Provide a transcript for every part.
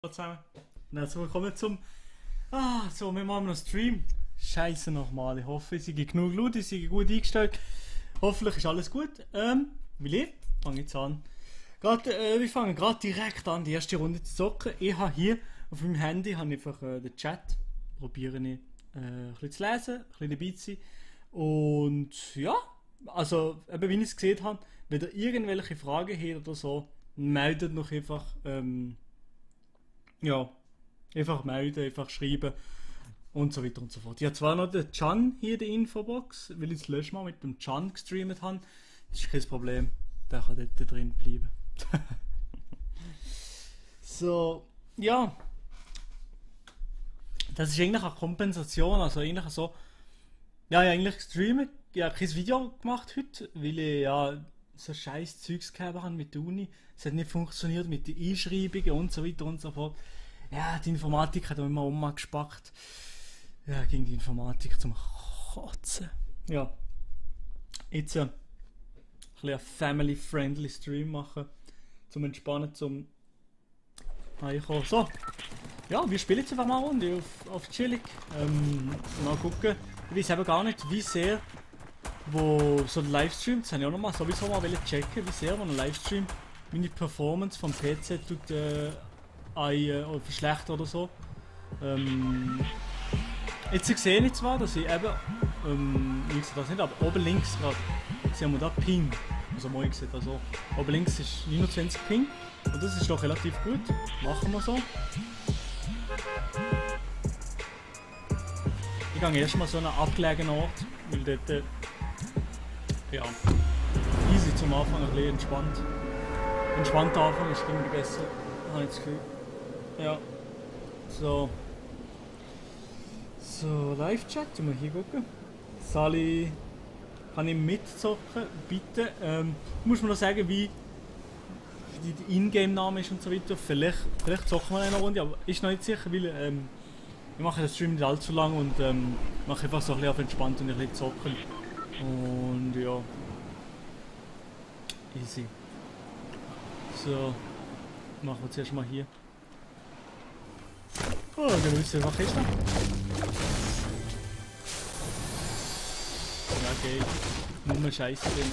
Hallo zusammen. Und herzlich willkommen zum. So, wir machen noch Stream. Scheiße nochmal. Ich hoffe, es sind genug Leute, es sind gut eingestellt. Hoffentlich ist alles gut. Will ich? Fange jetzt an. Wir fangen gerade direkt an, die erste Runde zu zocken. Ich habe hier auf meinem Handy einfach den Chat. Probiere ich ein bisschen zu lesen, ein bisschen dabei zu sein. Und ja, also, eben wie ich es gesehen habe, wenn ihr irgendwelche Fragen habt oder so, meldet noch einfach. Ja, einfach melden, einfach schreiben und so weiter und so fort. Ich habe zwar noch den Can hier in der Infobox, weil ich das letzte Mal mit dem Can gestreamt habe. Das ist kein Problem, der kann dort drin bleiben. So, ja. Das ist eigentlich eine Kompensation, also eigentlich so. Ja, ich habe eigentlich gestreamt, ich habe kein Video gemacht heute, weil ich ja so scheiß Zeugs gehabt habe mit der Uni. Es hat nicht funktioniert mit den Einschreibungen und so weiter und so fort. Ja, die Informatik hat mir immer umgespackt. Ja, gegen die Informatik zum Kotzen. Ja. Jetzt ein bisschen family-friendly Stream machen. Zum Entspannen, zum Einkommen. So. Ja, wir spielen jetzt einfach mal eine Runde auf chillig. Mal gucken. Ich weiß eben gar nicht, wie sehr wo so ein Livestream, das habe ich auch noch mal sowieso mal checken, wie sehr wo ein Livestream meine Performance vom PC tut verschlechtert oder so. Jetzt sehe ich zwar, dass ich eben, ich sehe das nicht, aber oben links gerade sehen wir da Ping. Also morgen sieht das so. Oben links ist 29 Ping und das ist doch relativ gut. Machen wir so. Ich gehe erstmal so einen abgelegenen Ort, weil dort ja, easy zum Anfang, ein bisschen entspannt. Entspannter Anfang ist irgendwie besser, habe ich das Gefühl. Ja. So. So, Live-Chat, mal hier gucken. Sally, kann ich mitzocken? Bitte. Muss man noch sagen, wie die Ingame-Name ist und so weiter. Vielleicht zocken wir eine Runde, aber ist noch nicht sicher, weil ich mache den Stream nicht allzu lang und mache einfach so ein bisschen auf entspannt und ein bisschen zocken. Und ja. Easy. So. Machen wir zuerst mal hier. Oh, dann müssen wir einfach Kiste. Ja, okay. Nur Scheiße drin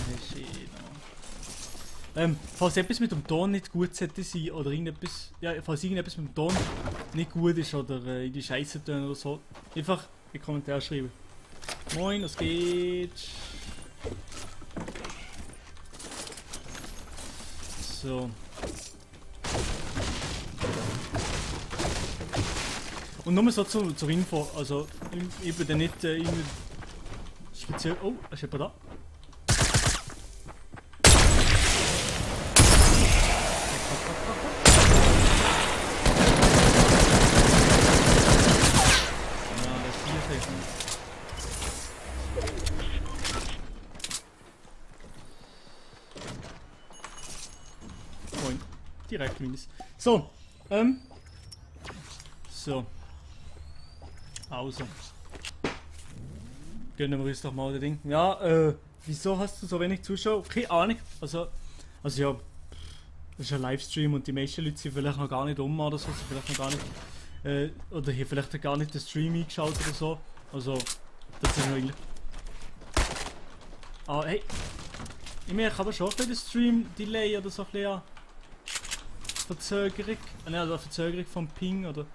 hast. Falls etwas mit dem Ton nicht gut sollte sein oder irgendetwas. Ja, falls irgendetwas mit dem Ton nicht gut ist oder in die Scheiße tönen oder so, einfach in die Kommentare schreiben. Moin, was geht? So. Und nur so zur Info, also ich bin da nicht irgendwie speziell. Oh, ist jemand da? Ja, das ist hier. Moin. Direkt minus. So. So. Also. Gönnen wir uns doch mal das Ding. Ja, wieso hast du so wenig Zuschauer? Keine Ahnung. Also ja, das ist ein Livestream und die meisten Leute sind vielleicht noch gar nicht oder so, sind vielleicht noch gar nicht, oder hier vielleicht gar nicht den Stream eingeschaltet oder so. Also, das ist eigentlich. Ah, hey. Ich merke aber schon ein bisschen den Stream-Delay oder so ein bisschen Verzögerung. Ne, also Verzögerung vom Ping oder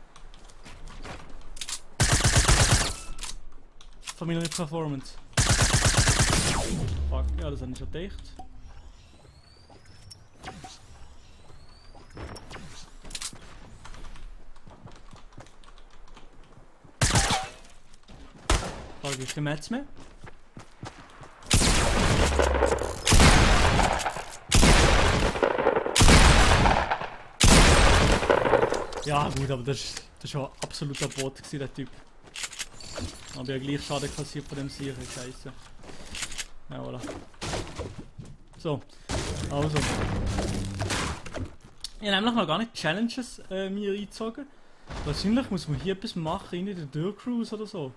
von meiner Performance. Fuck, ja, das habe ich schon gedacht. Fuck, ich kein Metz mehr. Ja gut, aber das war ein absoluter Bot gewesen, der Typ. Aber ja gleich Schaden kassiert von dem Sicher, scheiße. Ja, voilà. So, also. Ich habe nämlich noch gar nicht Challenges mir eingezogen. Wahrscheinlich muss man hier etwas machen, in der Durcruise oder so.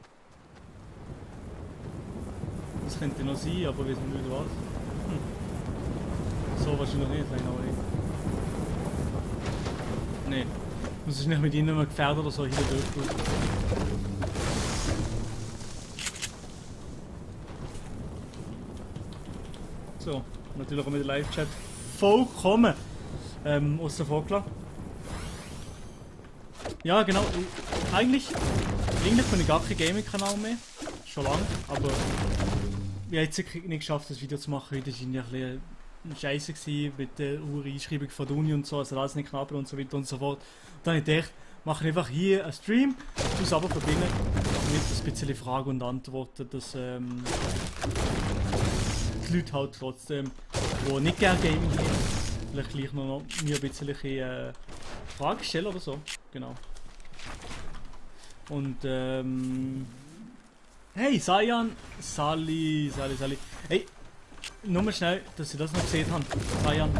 Das könnte noch sein, aber wir wissen nicht was. So wahrscheinlich nicht, nein, aber nicht. Nee. Muss ich nicht mit ihnen mehr gefährdet oder so hier durch. So, natürlich auch mit dem Live-Chat vollkommen außen vor gelassen. Ja, genau. Eigentlich bin ich gar kein Gaming-Kanal mehr. Schon lange, aber ich habe jetzt nicht geschafft, das Video zu machen. Das war ein bisschen scheiße mit der Einschreibung von der Uni und so, also alles nicht knapp und so weiter und so fort. Und dann habe ich gedacht, mache ich einfach hier einen Stream, muss aber verbinden mit ein bisschen Fragen und Antworten, dass die Leute halt trotzdem, die nicht gerne Gaming haben, vielleicht gleich noch mir ein bisschen Fragen stellen oder so. Genau. Und hey Sayan, Sali. Hey, nur mal schnell, dass ihr das noch gesehen habt. Sayan,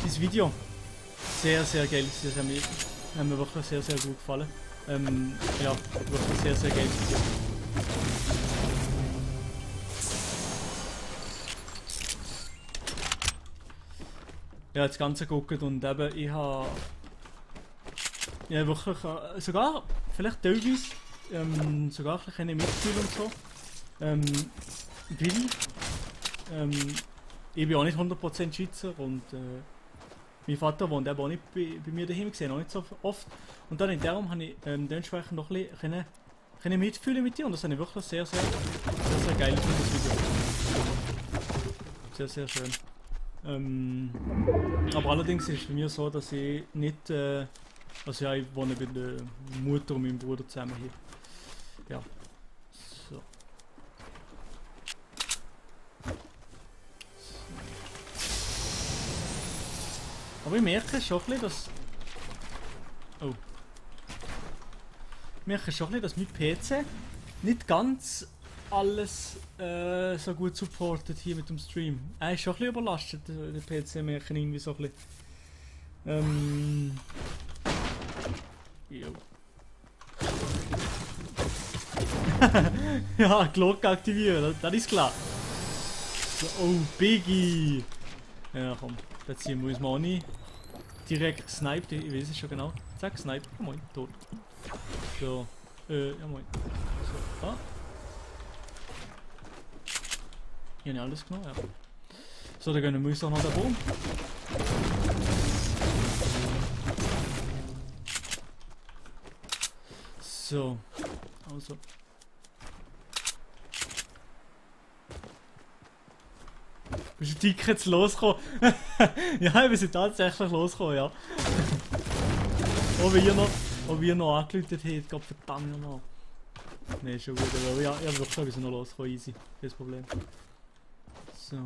dieses Video, sehr, sehr geil. Das hat mir wirklich sehr, sehr gut gefallen. Ja, wirklich sehr, sehr geiles Video. Ja, das Ganze geguckt und eben, ich habe ja wirklich sogar, vielleicht teilweise, sogar ein bisschen mitfühlen und so. Weil ich bin auch nicht 100% Schweizer und mein Vater wohnt eben auch nicht bei mir daheim, gesehen auch nicht so oft. Und dann in darum habe ich dementsprechend noch ein bisschen mitfühlen mit dir und das habe ich wirklich sehr, sehr geil für das Video. Sehr, sehr schön. Aber allerdings ist es bei mir so, dass ich nicht, also ja, ich wohne bei der Mutter und meinem Bruder zusammen hier. Ja. So. Aber ich merke schon ein bisschen, dass... Oh. Ich merke schon ein bisschen, dass mein PC nicht ganz alles so gut supportet hier mit dem Stream. Er ist schon ein bisschen überlastet, der PC, merke ich irgendwie so ein bisschen. Jo. Ja, Glocke aktivieren, das ist klar. So, oh, Biggie! Ja, komm, da ziehen wir uns mal nicht. Direkt gesniped, ich weiß es schon genau. Zack, snipe, ja moin, tot. So, ja moin. So, ah. Ich habe nicht alles genommen, ja. So, dann gehen wir uns auch noch da oben. So, also. Bist du Tickets losgekommen? Ja, wir sind tatsächlich losgekommen, ja. Ob wir noch angeläutet haben, Gott verdammt noch. Ne, ist schon gut, aber ja, wirklich, wir sind noch losgekommen, easy. Kein Problem. So.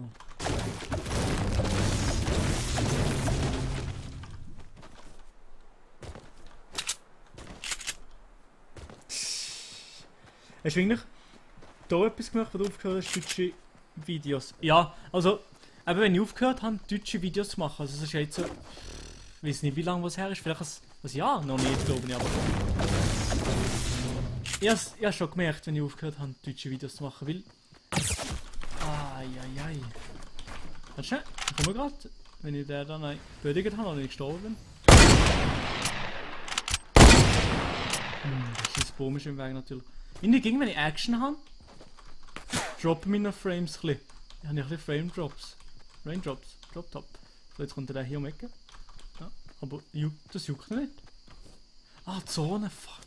Hast du eigentlich da etwas gemacht, was du aufgehört hast, deutsche Videos? Ja, also, eben wenn ich aufgehört habe, deutsche Videos zu machen, also es ist ja jetzt so, ich weiß nicht wie lange was her ist, vielleicht ein Jahr noch nicht, glaube ich, aber... Ich habe schon gemerkt, wenn ich aufgehört habe, deutsche Videos zu machen, weil... Eieiei. Warte schnell, ich komme gerade, wenn ich den dann bödigt habe und ich gestorben bin. Das ist komisch im Weg natürlich. Irgendwie ging, wenn ich Action habe, droppen meine Frames ein bisschen. Ich habe ein bisschen Frame Drops. Raindrops, Drop Top. So, jetzt kommt der hier um die Ecke. Ja, aber das juckt nicht. Ah, die Zone, fuck.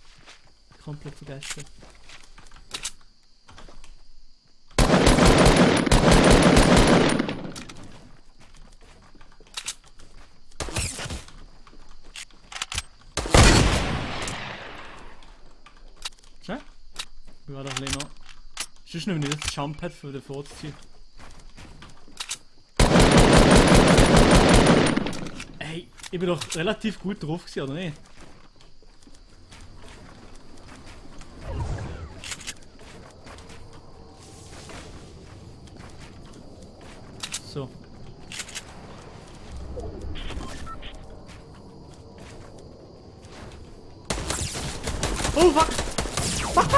Komplett vergessen. Schau. Ich war doch ein bisschen noch. Sonst nehme ich nicht das Jump-Pad für den vorzuziehen. Hey, ich bin doch relativ gut drauf gewesen, oder nicht? So. Oh fuck! Fuck!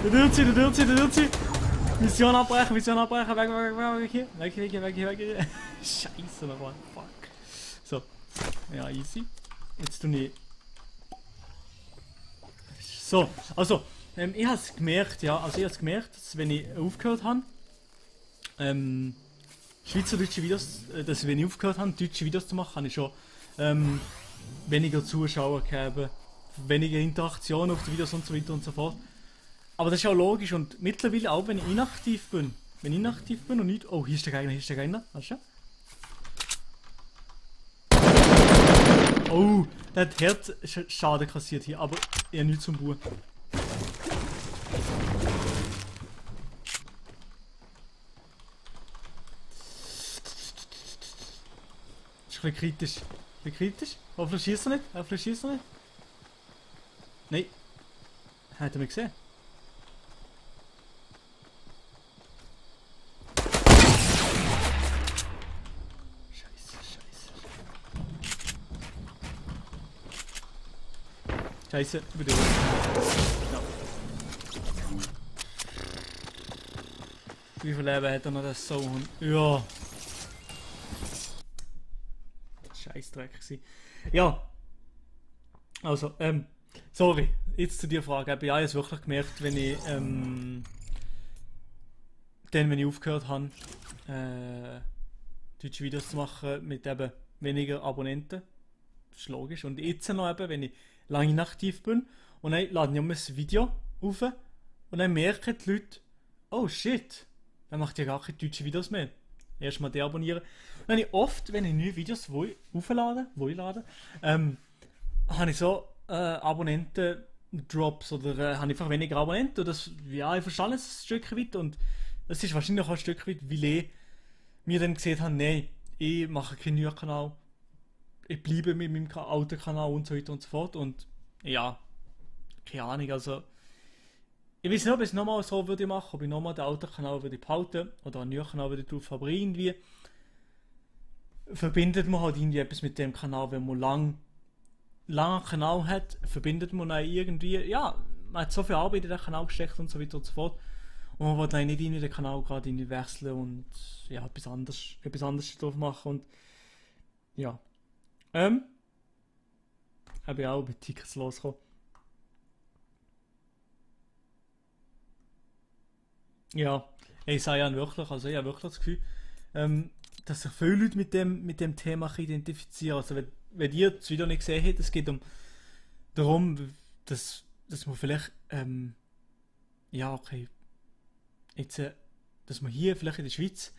Der dürrt sie! Mission abbrechen, weg hier! Weg hier! Scheiße nochmal, fuck! So. Ja, easy. Jetzt tue ich... So, also, ich habe es gemerkt, ja, also ich habe es gemerkt, dass wenn ich aufgehört habe, schweizerdeutsche Videos, dass wenn ich aufgehört habe, deutsche Videos zu machen, habe ich schon weniger Zuschauer gehabt, weniger Interaktion auf die Videos und so weiter und so fort. Aber das ist auch logisch und mittlerweile auch, wenn ich inaktiv bin. Wenn ich inaktiv bin und nicht... Oh, hier ist der Gegner, hier ist der Gegner. Weißt du? Oh, der hat Herzschaden kassiert hier, aber eher nicht zum Buch. Ist ein bisschen kritisch. Ein bisschen kritisch. Hoffentlich schießt er nicht. Hoffentlich schießt er nicht. Nein. Hat er mich gesehen? Scheiße, über die Uhr. Ja. Wie viel Leben hat er noch, das so? Ja. Scheißdreck gewesen. Ja. Also, sorry. Jetzt zu dir Frage. Ja, ich habe es wirklich gemerkt, wenn ich, wenn ich aufgehört habe, deutsche Videos zu machen mit eben weniger Abonnenten. Das ist logisch. Und jetzt noch eben, wenn ich lange inaktiv bin und dann lade ich ein Video auf und dann merken die Leute, oh shit, der macht ja gar keine deutschen Videos mehr. Erstmal deabonnieren. Und dann habe ich oft, wenn ich neue Videos auflade, habe ich so Abonnenten-Drops oder habe einfach weniger Abonnenten. Und das, ja, ich verstehe es ein Stück weit und das ist wahrscheinlich auch ein Stück weit, weil ich mir dann gesehen habe, nein, ich mache keinen neuen Kanal. Ich bleibe mit meinem alten Kanal und so weiter und so fort und ja, keine Ahnung, also ich weiß nicht, ob ich es nochmal so würde machen, ob ich nochmal den alten Kanal würde behalten oder einen neuen Kanal würde drauf, aber irgendwie verbindet man halt irgendwie etwas mit dem Kanal, wenn man langen Kanal hat, verbindet man dann irgendwie, ja, man hat so viel Arbeit in den Kanal gesteckt und so weiter und so fort und man will dann nicht in den Kanal gerade wechseln und ja, etwas anderes drauf machen und ja. Habe ich auch bei Tickets losgekommen. Ja, ich sage ja wirklich, also ich habe wirklich das Gefühl, dass sich viele Leute mit dem Thema identifizieren. Also wenn ihr das Video nicht gesehen habt, es geht darum, dass man vielleicht, ja okay, jetzt, dass man hier vielleicht in der Schweiz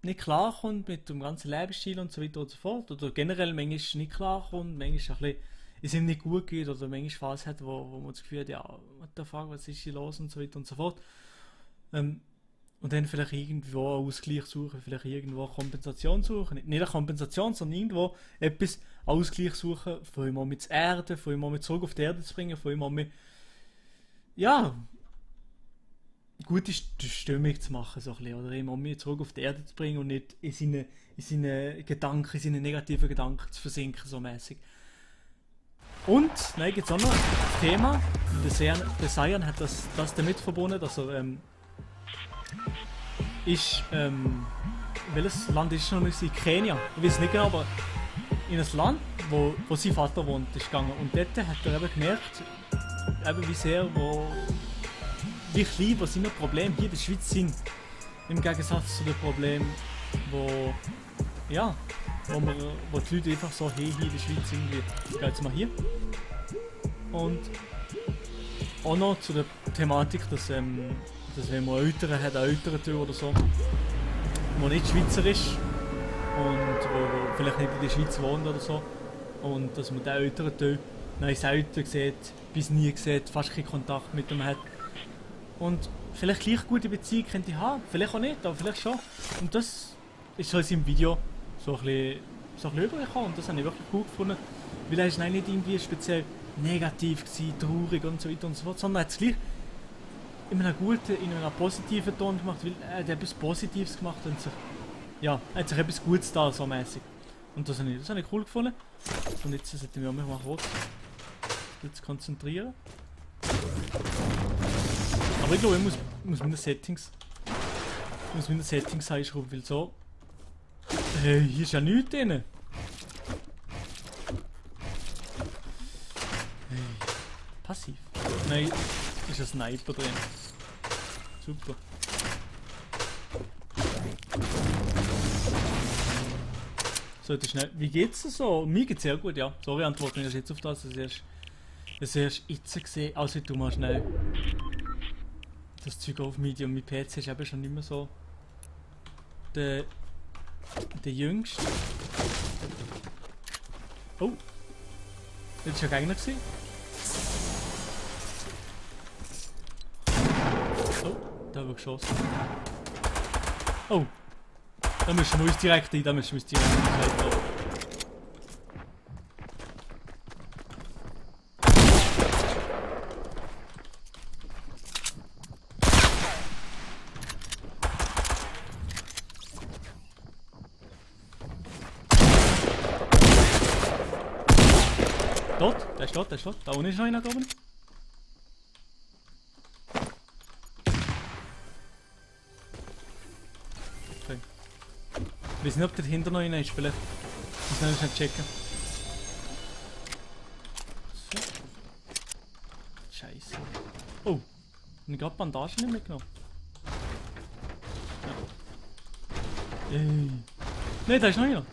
nicht klarkommt mit dem ganzen Lebensstil und so weiter und so fort. Oder generell manchmal nicht klarkommt, manchmal ein bisschen, es ihm nicht gut geht oder manchmal Phase hat, wo man das Gefühl hat, ja, what the fuck, was ist hier los und so weiter und so fort. Und dann vielleicht irgendwo einen Ausgleich suchen, vielleicht irgendwo eine Kompensation suchen. Nicht eine Kompensation, sondern irgendwo etwas Ausgleich suchen, von ihm mit zu erden, von ihm mit zurück auf die Erde zu bringen, von ihm mit, ja, gute Stimmung zu machen, so ein bisschen, oder immer um mich zurück auf die Erde zu bringen und nicht in seine Gedanken, in seine negativen Gedanken zu versinken, so mäßig. Und, nein, gibt es auch noch ein Thema, der Sayan hat das damit verbunden, dass er, welches Land ist es noch? Kenia, ich weiß nicht genau, aber in ein Land, wo sein Vater wohnt, ist gegangen und dort hat er eben gemerkt, eben wie sehr, wie klein seine Probleme hier in der Schweiz sind, im Gegensatz zu den Problemen, wo die Leute einfach so hier in der Schweiz irgendwie. Ich gehe jetzt mal hier. Und auch noch zu der Thematik, dass wenn man Eltern hat, Eltern oder so, wo nicht Schweizer ist und wo vielleicht nicht in der Schweiz wohnt oder so, und dass man den Eltern nein, selten sieht, bis nie sieht, fast keinen Kontakt mit dem hat. Und vielleicht gleich gute Beziehung könnte ich haben, vielleicht auch nicht, aber vielleicht schon. Und das ist so in seinem Video so ein bisschen rübergekommen und das habe ich wirklich gut gefunden, weil er ist nicht irgendwie speziell negativ gewesen, traurig und so weiter und so fort, sondern er hat es gleich in einem guten, in einem positiven Ton gemacht, weil er hat etwas Positives gemacht und er hat sich etwas Gutes da, so mäßig. Und das habe ich cool gefunden. Und jetzt sollten wir mich mal kurz konzentrieren. Aber ich glaube, ich muss meine Settings einschrauben, weil so... hier ist ja nichts drin. passiv? Nein, ist ein Sniper drin. Super. So, das schnell. Wie geht's dir so? Mir geht's sehr gut, ja. Sorry, antworte ich jetzt auf das. Das erst jetzt gesehen. Also, du mal schnell das Zeug auf Medium. Mein PC ist eben schon nicht mehr so der jüngste. Oh! Das war ja Gegner gewesen. Oh, da haben wir geschossen. Oh! Da müssen wir uns direkt rein, Dort, der ist dort, der ist dort. Da unten ist noch einer, glaube ich. Okay. Ich weiß nicht, ob der hinter noch einer ist, vielleicht. Ich muss noch nicht checken. So. Scheiße. Oh, ich habe gerade Bandagen nicht mitgenommen. Ja. Nein, da ist noch einer.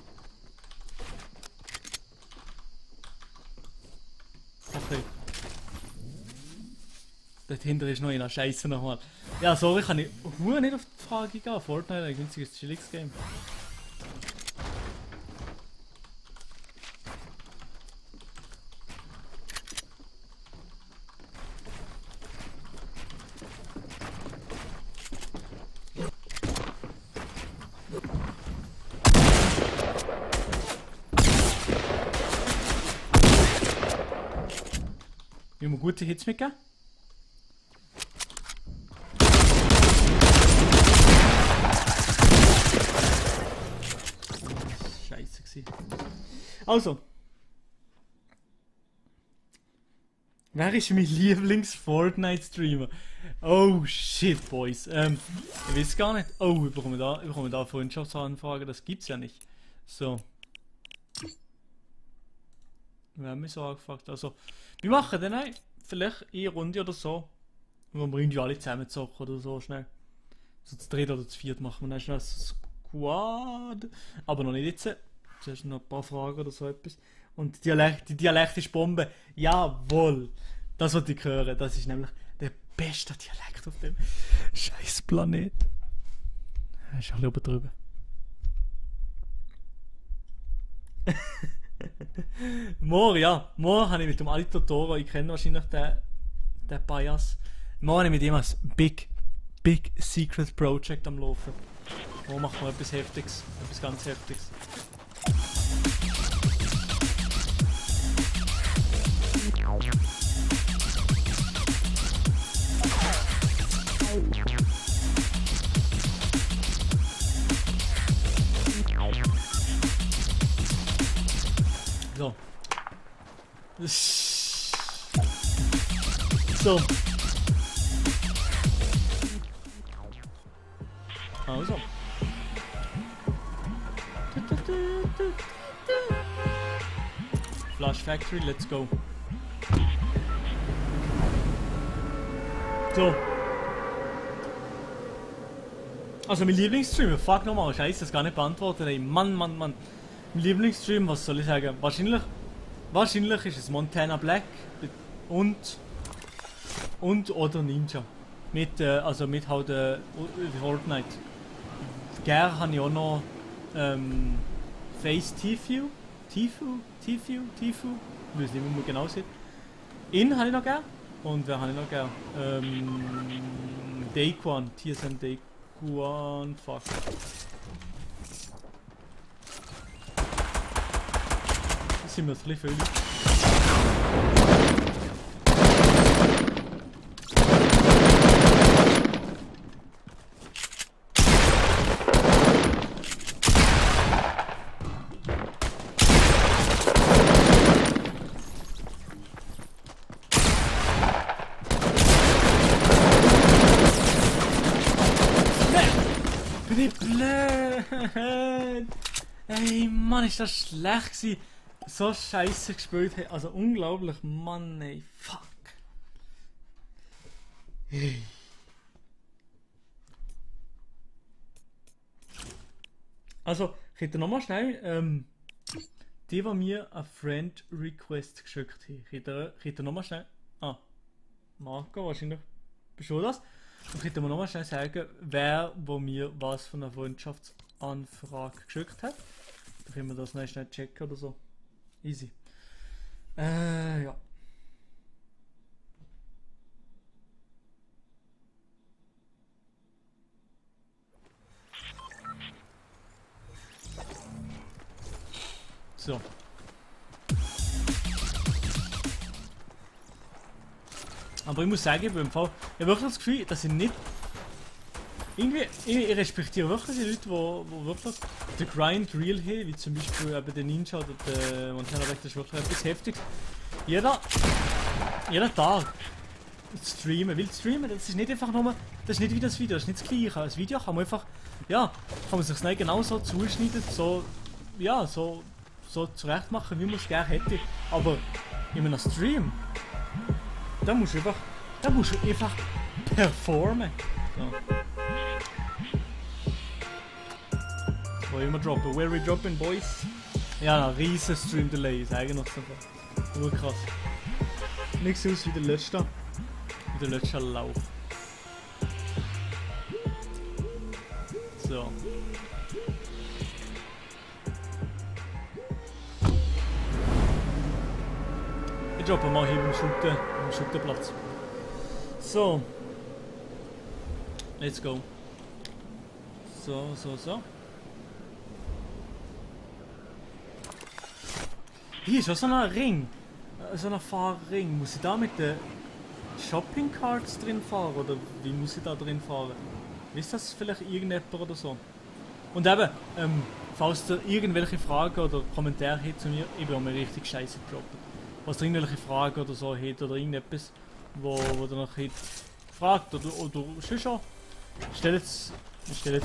Okay. Dort hinter ist noch einer. Scheiße nochmal. Ja, sorry, kann ich nicht auf die Frage gehen. Fortnite, ein günstiges chilliges Game. Ich habe mir gute Hits mitgegeben. Scheiße gewesen. Also. Wer ist mein Lieblings-Fortnite-Streamer? Oh shit, Boys. Ich weiß gar nicht. Oh, ich bekomme da Freundschaftsanfragen, das gibt's ja nicht. So. Wir haben mich so angefragt. Also, wir machen dann vielleicht eine Runde oder so, wo wir irgendwie alle zusammen zocken oder so schnell. So zu dritt oder zu viert machen wir dann schnell Squad. Aber noch nicht jetzt. Zuerst noch ein paar Fragen oder so etwas. Und die dialektische Bombe, jawohl! Das wollte ich hören. Das ist nämlich der beste Dialekt auf dem scheiß Planet. Das ist ein bisschen übertrieben. Morgen habe ich mit dem Alito Toro, ich kenne wahrscheinlich den Bias. Morgen habe ich mit ihm ein Big Secret Project am Laufen. Morgen machen wir etwas Heftiges, etwas ganz Heftiges. So. So. Also. Flash Factory, let's go. So. Also mein Lieblingsstreamer, fuck nochmal, scheiße, das gar nicht beantwortet, ey. Mann. Mein Lieblingsstream, was soll ich sagen? Wahrscheinlich ist es Montana Black und oder Ninja. Mit halt Fortnite. Gerne habe ich auch noch Face Tfue. Ich weiß nicht, wie man genau sieht. Ihn habe ich noch gern. Und wer habe ich noch gern? Daquan, TSM Daquan, fuck. Das sind wir ein bisschen viel. Bin ich blöd! Ey Mann, ist das schlecht gewesen. So scheiße gespielt. Also unglaublich, Mann ey. Fuck. Also, ich hätte nochmal schnell, die mir eine Friend Request geschickt haben. Ich hätte nochmal schnell. Ah, Marco, wahrscheinlich bist du das. Ich hätte mir nochmal schnell sagen, wer wo mir was von einer Freundschaftsanfrage geschickt hat. Da können wir das noch schnell checken oder so. Easy. Ja. So. Aber ich muss sagen, beim Fall, ich habe wirklich das Gefühl, dass ich nicht. Irgendwie, ich respektiere wirklich die Leute, die wirklich den Grind real haben, wie zum Beispiel eben der Ninja oder der Montana Black, das ist wirklich etwas Heftiges. Jeder Tag streamen, weil streamen, das ist nicht einfach nur, das ist nicht wie das Video, das ist nicht das gleiche. Das Video kann man einfach, ja, kann man sich nicht genau so zuschneiden, so, ja, so zurecht machen, wie man es gerne hätte. Aber in einem Stream, da musst du einfach performen. So. Wo immer droppen. Where we dropping, boys? Ja, ein riesen Stream Delay, sagen wir es. Nur krass. Nichts aus wie der letzte. Wie der letzte Lauf. So. Ich droppe mal hier beim Schuttenplatz. So. Let's go. So. Hier ist auch so ein Ring. So ein Fahrring. Muss ich da mit den Shopping Carts drin fahren? Oder wie muss ich da drin fahren? Wisst das vielleicht irgendjemand oder so? Und eben, falls ihr irgendwelche Fragen oder Kommentare habt zu mir, ich bin auch mal richtig scheiße gedroppt. Was ihr irgendwelche Fragen oder so habt oder irgendetwas, wo ihr noch habt, fragt oder schon schon, stellt es hin.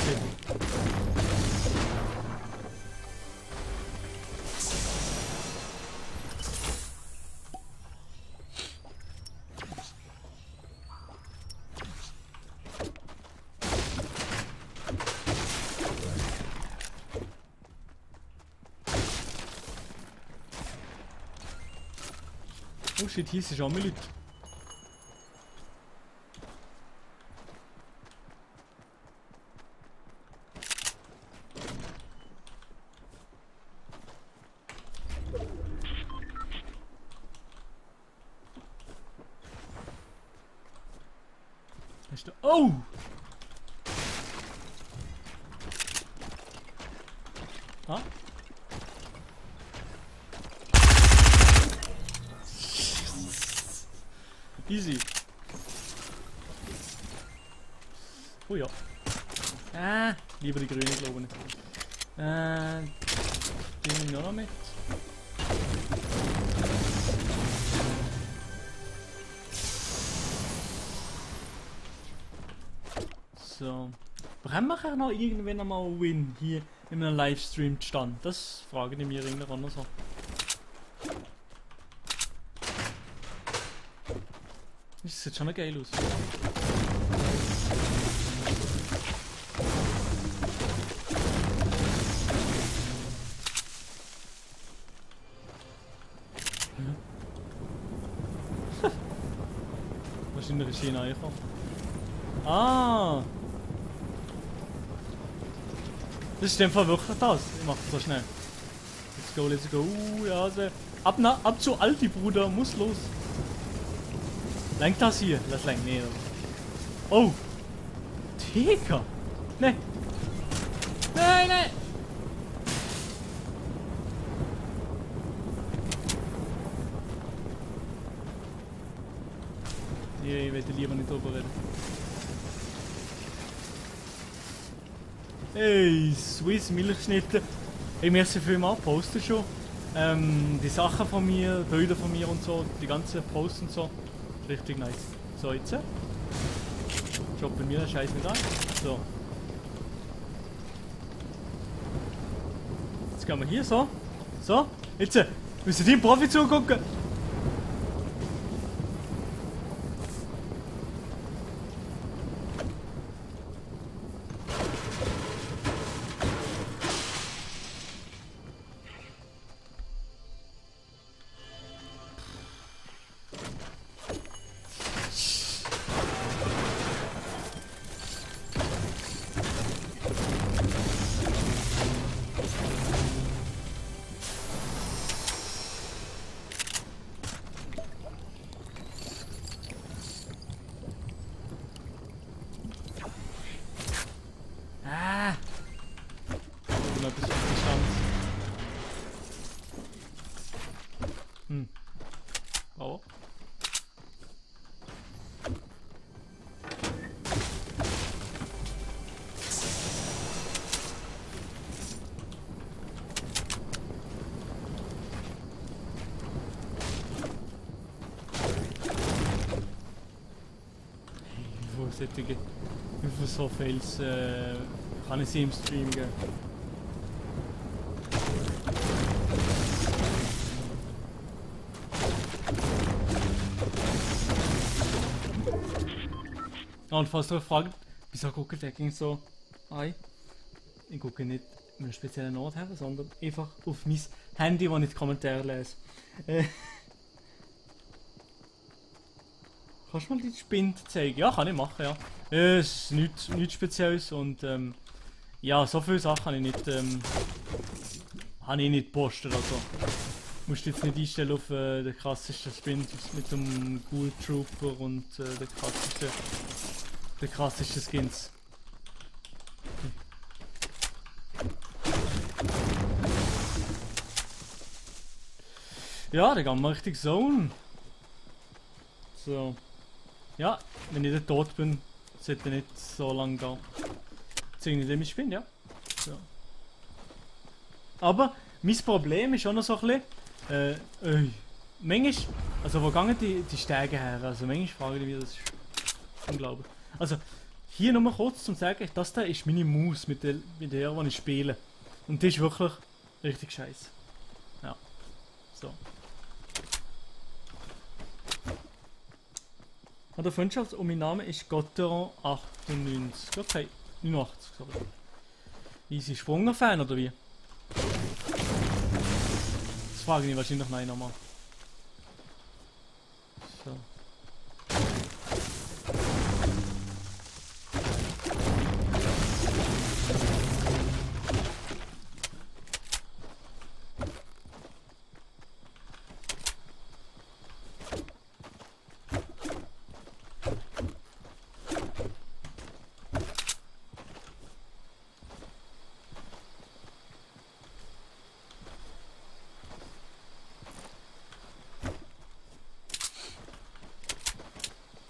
Oh shit, hier sind schon mal Leute. Oh! Ah? Easy. Oh ja. Lieber die grüne, glaube ich. Die nehme ich noch mit. So. Bekommen wir noch irgendwann einmal einen Win hier in einem Livestream stand? Das frage ich mir irgendwann so. Das sieht schon geil aus. Wahrscheinlich ist hier reingekommen. Ah! Das ist in dem Fall wirklich das. Ich mach das so schnell. Let's go. Ja, also. Ab zu Alti, Bruder. Muss los. Lenkt das hier? Das lenkt. Nee. Oh! Digga! Nee! Nein! Ich werde lieber nicht drüber reden. Hey, Swiss Milchschnitte. Hey, merci vielmals, posten schon. Die Sachen von mir, Bilder von mir und so, die ganzen Posts und so. Richtig nice. So, jetzt. Job bei mir den Scheiß nicht an. So. Jetzt gehen wir hier so. So. Jetzt müssen die im Profi zugucken. Aber. Wie viel so Fails kann ich sie im Stream geben? Und falls ihr euch fragt, wieso guckt der ging so ein? Ich gucke nicht mit einem speziellen Ort her, sondern einfach auf mein Handy, wo ich die Kommentare lese. Kannst du mal die Spinde zeigen? Ja, kann ich machen, ja. Es ist nichts Spezielles und ja, so viele Sachen habe ich nicht gepostet. Also musst du jetzt nicht einstellen auf den krassesten Spind mit dem Ghoul Trooper und den krassesten Skins. Ja, dann gehen wir richtig Zone. So. Ja, wenn ich dann tot bin, sollte nicht so lange gehen. Zeige ich dem ich bin, ja. So. Aber mein Problem ist auch noch so ein bisschen, manchmal, also wo gehen die Stege her? Also manchmal frage ich mich, wie das ist. Unglaublich. Also, hier nur kurz zum sagen, das da ist meine Maus, mit der die ich spiele. Und die ist wirklich richtig scheiße. Ja. So. An der Freundschaft und mein Name ist Gotteron98. Okay, 89, sorry. Easy Sprunger-Fan oder wie? Das frage ich wahrscheinlich nein nochmal. So.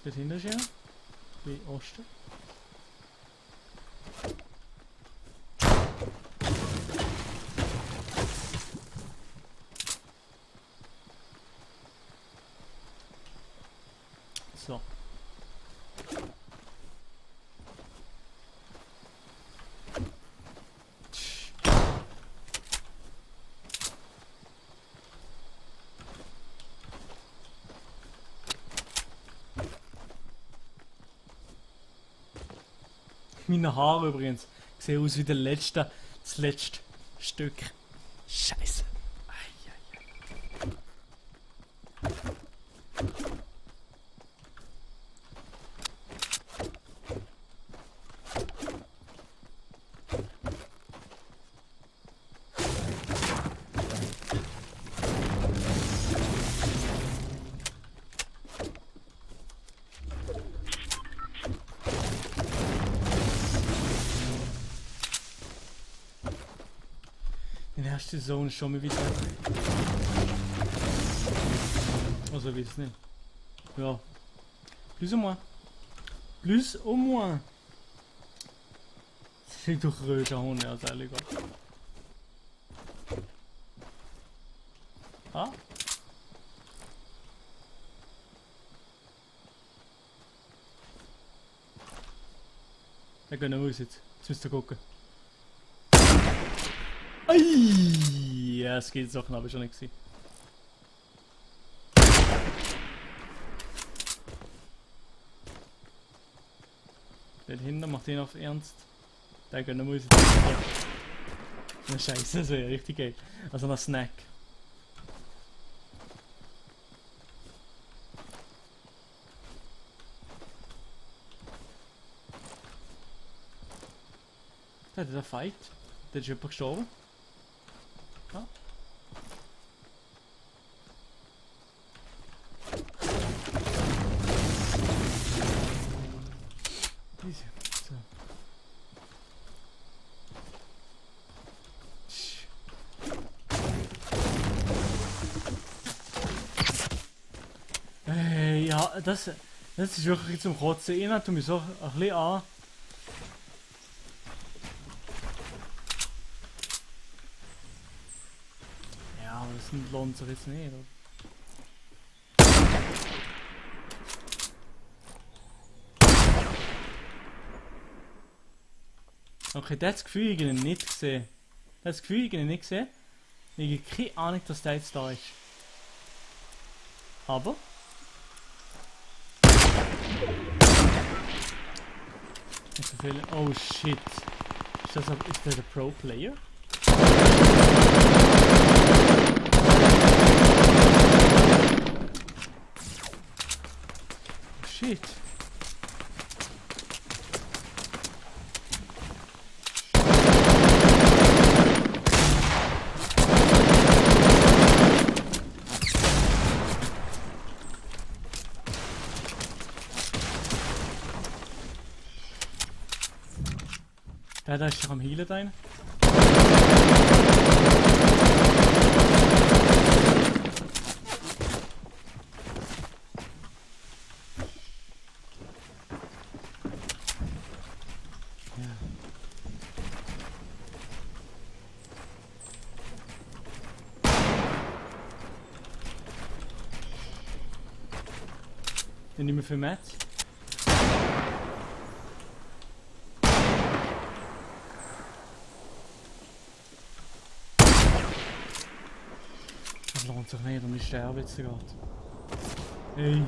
Dort hinten ist ja, wie Osten. So. Meine Haare übrigens sehen aus wie das letzte Stück. Scheiße. Die erste Zone ist schon mal wieder. Also, weiß nicht. Ja. Plus ou moins. Plus ou moins. Das ist doch röter Hunde, also ehrlich gesagt. Ah? Da gehen wir raus jetzt. Jetzt müsst ihr gucken. Ai! Ja, es geht so knapp, ist schon nicht gewesen. Dort hinten macht ihn auf Ernst. Da gehen wir raus. Ja. Na scheiße, das wäre richtig geil. Also ein Snack. Da hat er einen Fight. Da ist jemand gestorben. Ja. Easy. So. Ja, das ist wirklich zum Kotzen. Ich tu mich so ein bisschen an. Ja, aber das lohnt sich jetzt nicht, oder? Okay, das Gefühl habe ich nicht gesehen. Das Gefühl habe ich nicht gesehen. Ich habe keine Ahnung, dass der jetzt da ist. Aber... Oh shit. Ist der Pro Player? Oh shit. Der da ist doch am Healen da. Den nicht mehr für Mats. Das lohnt sich nicht, und ich sterbe jetzt gerade. Ey.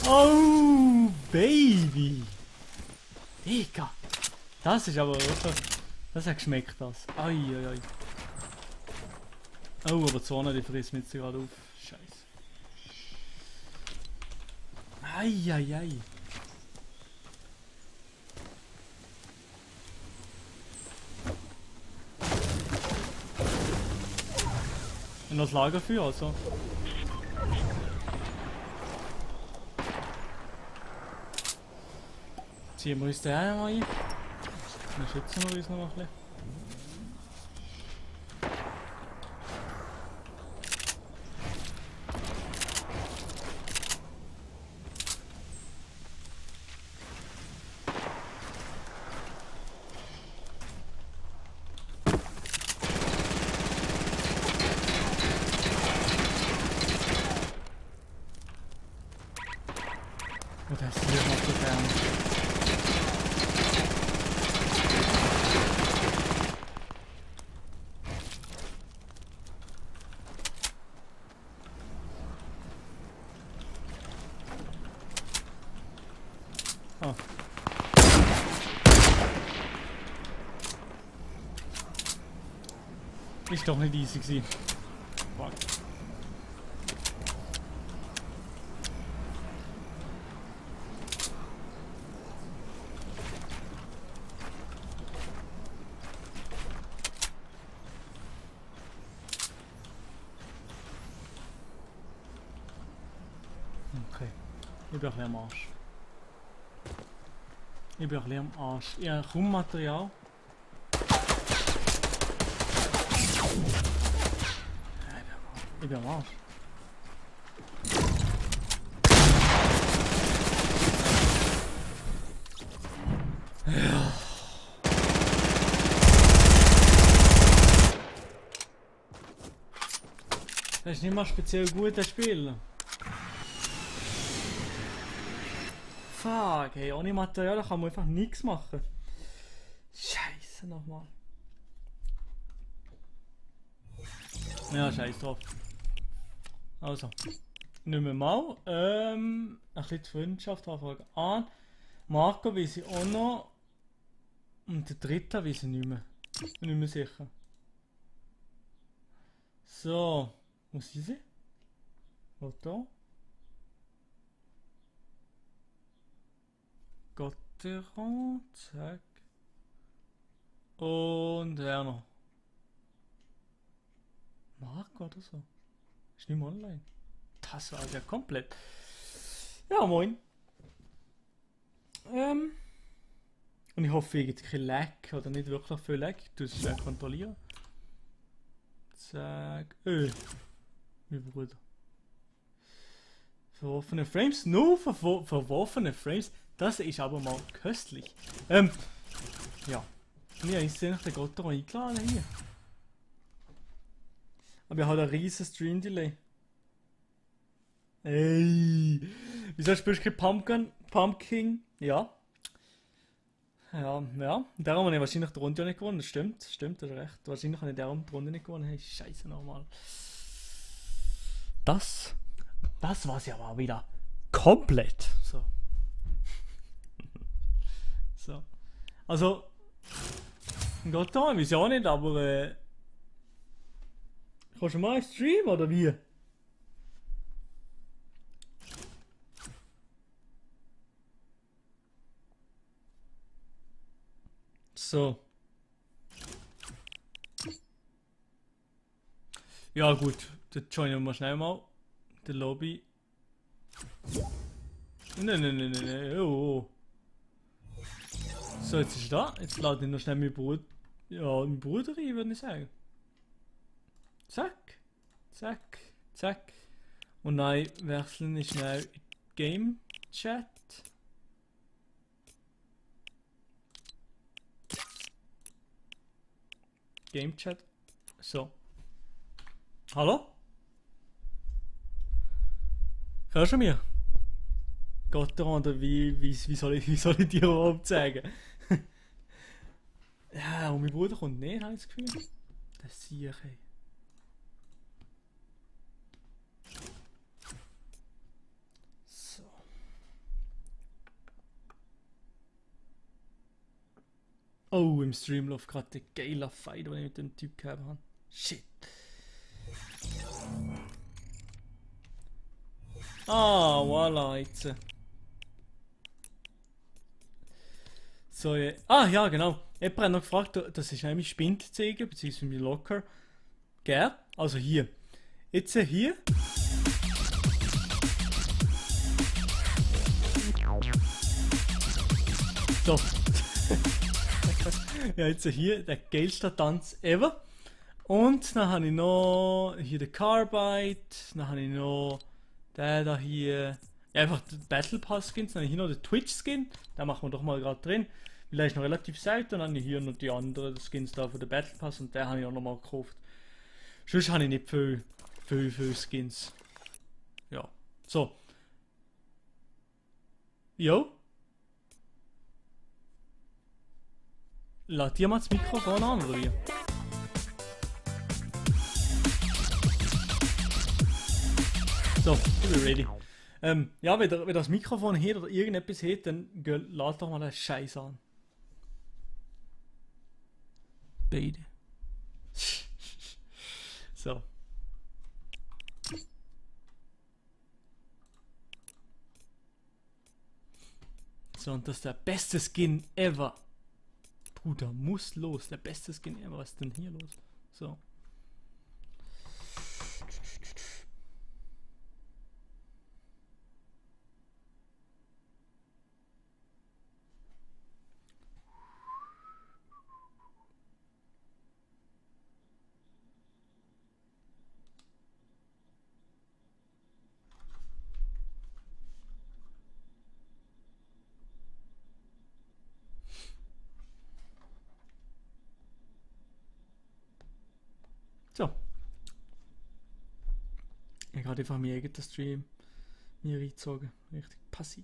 Oh, Baby! Digga! Das ist aber wirklich... Das hat geschmeckt, das. Ai, ai, ai. Oh, aber die Zone, die frisst mich jetzt gerade auf. Scheiße. Ai, ai, ai. Und das Lagerfeuer, also. Ziehen wir uns den einmal ein. Dann schützen wir uns noch ein bisschen. Und das ist hier noch so fern. Oh. Ist doch nicht easy gewesen. Fuck. Okay. Ich bin ein bisschen am Arsch. Ich bin ein bisschen am Arsch. Ich habe kaum Material. Ich bin am Arsch. Ja. Das ist nicht mal speziell gut, das Spiel. Fuck, hey, ohne Material kann man einfach nichts machen. Scheiße nochmal. Ja, scheiß drauf. Also, nehmen wir mal. Ein bisschen die Freundschaft anfangen an. Marco weiß ich auch noch. Und der dritte weiß ich nicht mehr. Bin nicht mehr sicher. So, wo sind sie? Oder? Gotteron, zack. Und wer noch? oder so. Ist nicht mehr online. Das war ja komplett. Ja, moin. Und ich hoffe, ich gibt kein Lag oder nicht wirklich viel Lag. Du musst es kontrollieren. Zack. Mein Bruder. Verworfene Frames? Nur verworfene Frames? Das ist aber mal köstlich. Ja. Ja, ich sehe noch den Gotthard eingeladen hier. Aber ich habe einen riesen Stream-Delay. Ey! Wieso spielst du kein Pumpkin? Ja. Ja. Darum habe ich wahrscheinlich die Runde nicht gewonnen. Das stimmt, das ist recht. Wahrscheinlich habe ich darum die Runde nicht gewonnen. Hey, scheiße nochmal. Das war's ja mal wieder. Komplett. So. So. Also. Gott, ich weiß auch nicht, aber. Kannst du mal streamen oder wie? So. Ja gut, dann joinen wir schnell mal die Lobby. Ne, oh. So, jetzt ist er da. Jetzt lade ich noch schnell meinen Bruder rein, würde ich sagen. Zack. Zack. Zack. Und dann wechseln wir schnell in Game Chat. Game Chat. So. Hallo? Hörst du mir? Gotthard, oder wie soll ich dir überhaupt sagen? Ja, und mein Bruder kommt nicht, habe ich das Gefühl. Das sehe ich. So. Oh, im Stream läuft gerade der geiler Fight, den ich mit dem Typ gehabt habe. Shit. Ah, voilà, jetzt. So, ja. Ah, ja, genau. Jemand hat noch gefragt, das ist nämlich Spindzeige, beziehungsweise mein Locker. Gell? Also hier. Jetzt hier. So. Ja, jetzt hier der geilste Tanz ever. Und dann habe ich noch hier den Carbide, dann habe ich noch den da hier. Ja, einfach den Battle Pass Skins, dann habe ich hier noch den Twitch Skin, den machen wir doch mal gerade drin. Weil der ist noch relativ selten, dann habe ich hier noch die anderen Skins da von der Battle Pass und den habe ich auch noch mal gekauft. Sonst habe ich nicht viel Skins. Ja. So. Jo. Lass dir mal das Mikrofon an, oder wie? So, ich bin ready. Ja, wenn das Mikrofon hat oder irgendetwas hat, dann lad doch mal den Scheiß an. Beide. So. So, und das ist der beste Skin ever. Bruder, muss los. Der beste Skin ever. Was ist denn hier los? So. So. Ich habe einfach meinen eigenen Stream mir reingezogen. Richtig passiv.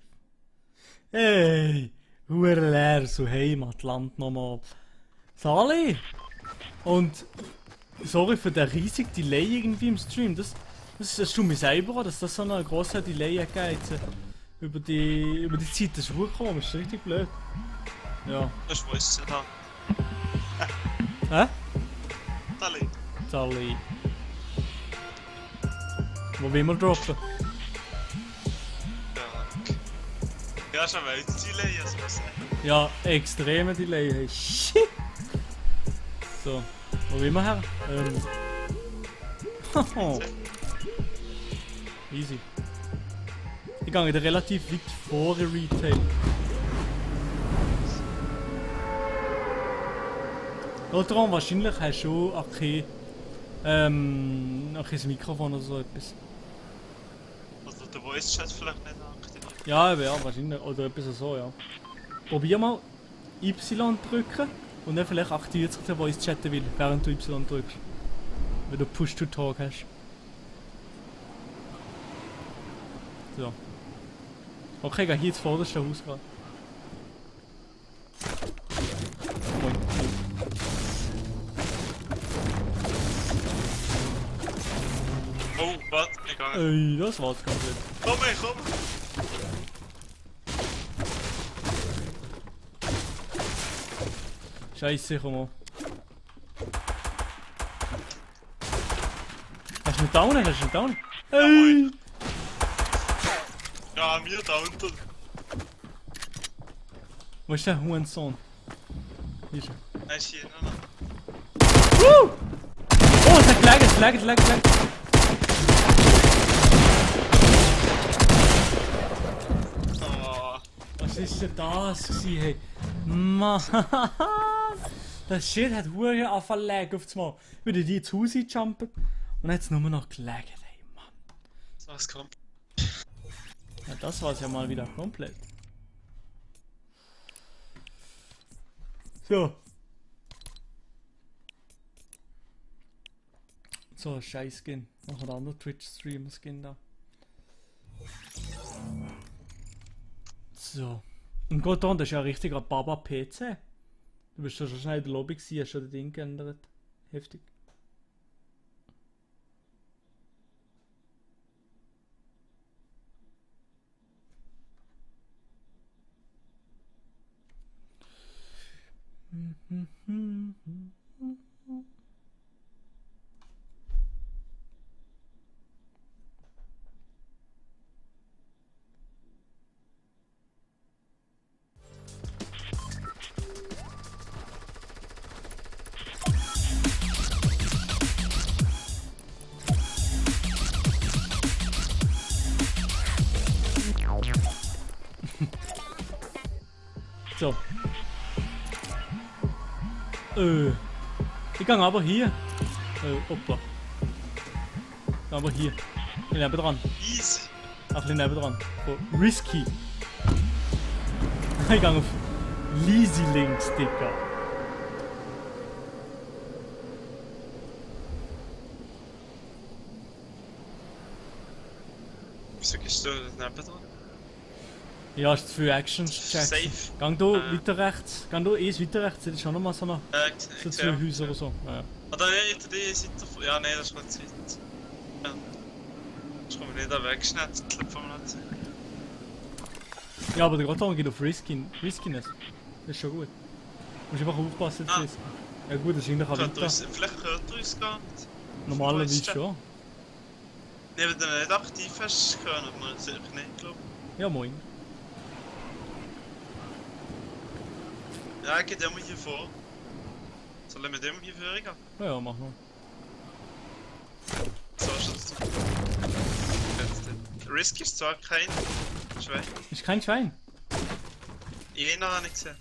Hey! Hure leer, so Heimatland nochmal. Sali! Und sorry für den riesigen Delay irgendwie im Stream. Das tut mir selber an, dass das so ein grosser Delay geht. Über die Zeit, das ist wirklich komisch, das ist richtig blöd. Ja. Das weiß ich ja Hä? Sali. Sali. Wo will wir droppen? Ja, schon mal jetzt Delay, also was sagen. Ja, extreme Delay. Hey, shit! So, wo will wir her? Easy. Ich gehe da relativ weit vor Retail. Daran wahrscheinlich hast du schon auch kein Mikrofon oder so etwas. Also der Voice Chat vielleicht nicht aktiviert. Ja, ja, wahrscheinlich. Oder etwas so, ja. Probier mal Y drücken und dann vielleicht aktiviert sich der Voice Chat will, während du Y drückst. Wenn du Push to Talk hast. So. Okay, geh hier ins vorderste Haus gerade. Moin. Oh, warte, ich gehe. Ey, das war's komplett. Komm, komm! Scheiße, komm mal. Hast du ihn down? Hast du ihn down? Ey! Ja, mir da unten. Wo ist der Hurensohn? Hier ist er. Er ist hier noch. Oh, es hat gelagert, es lagert. Oh. Was ist denn das gewesen, hey? Mann! Das Shit hat hure angefangen lag auf einmal. Würde die ins Haus jumpen und dann hat es nur noch gelagert, hey Mann. Was kommt? Ja, das war's ja mal wieder komplett. So. So, ein scheiß Skin. Noch ein anderer Twitch-Streamer-Skin da. So. Und Gott, das ist ja ein richtiger Baba-PC. Du bist schon schnell in der Lobby gewesen, hast schon das Ding geändert. Heftig. So. Ich gehe aber hier. Oppa. Aber hier. Ich bin dran. Easy. Ein bisschen nebendran. Oh, risky. Ich gehe auf Leasy links, Dicker. Wieso gehst du neben dran? Ja, ist für Actions checken. Safe. Gang du weiter rechts. Gang du weiter rechts. Das ist schon nochmal so noch so Ich zwei Häuser oder so. Ja. Oder hinter die Seite von. Ja, nein, das ist nicht die Seite. Ja. Das kann man nicht da wegschnetzen vom Netz. Ja, aber der Gotthard geht auf Riskiness. Das ist schon gut. Du musst einfach aufpassen, dass es. Ja gut, das ist eigentlich auch weiter. Vielleicht hört er uns gar nicht. Normalerweise schon. Nee, wenn du nicht aktiv hast, können wir sicher nicht, glaube ich. Ja, moin. Ja, ich gehe dir mal hier vor. Soll ich mit dem hier vorgehen? Ja, mach mal. So ist es. Risky ist zwar kein Schwein. Ist kein Schwein. Jena habe ich gesehen.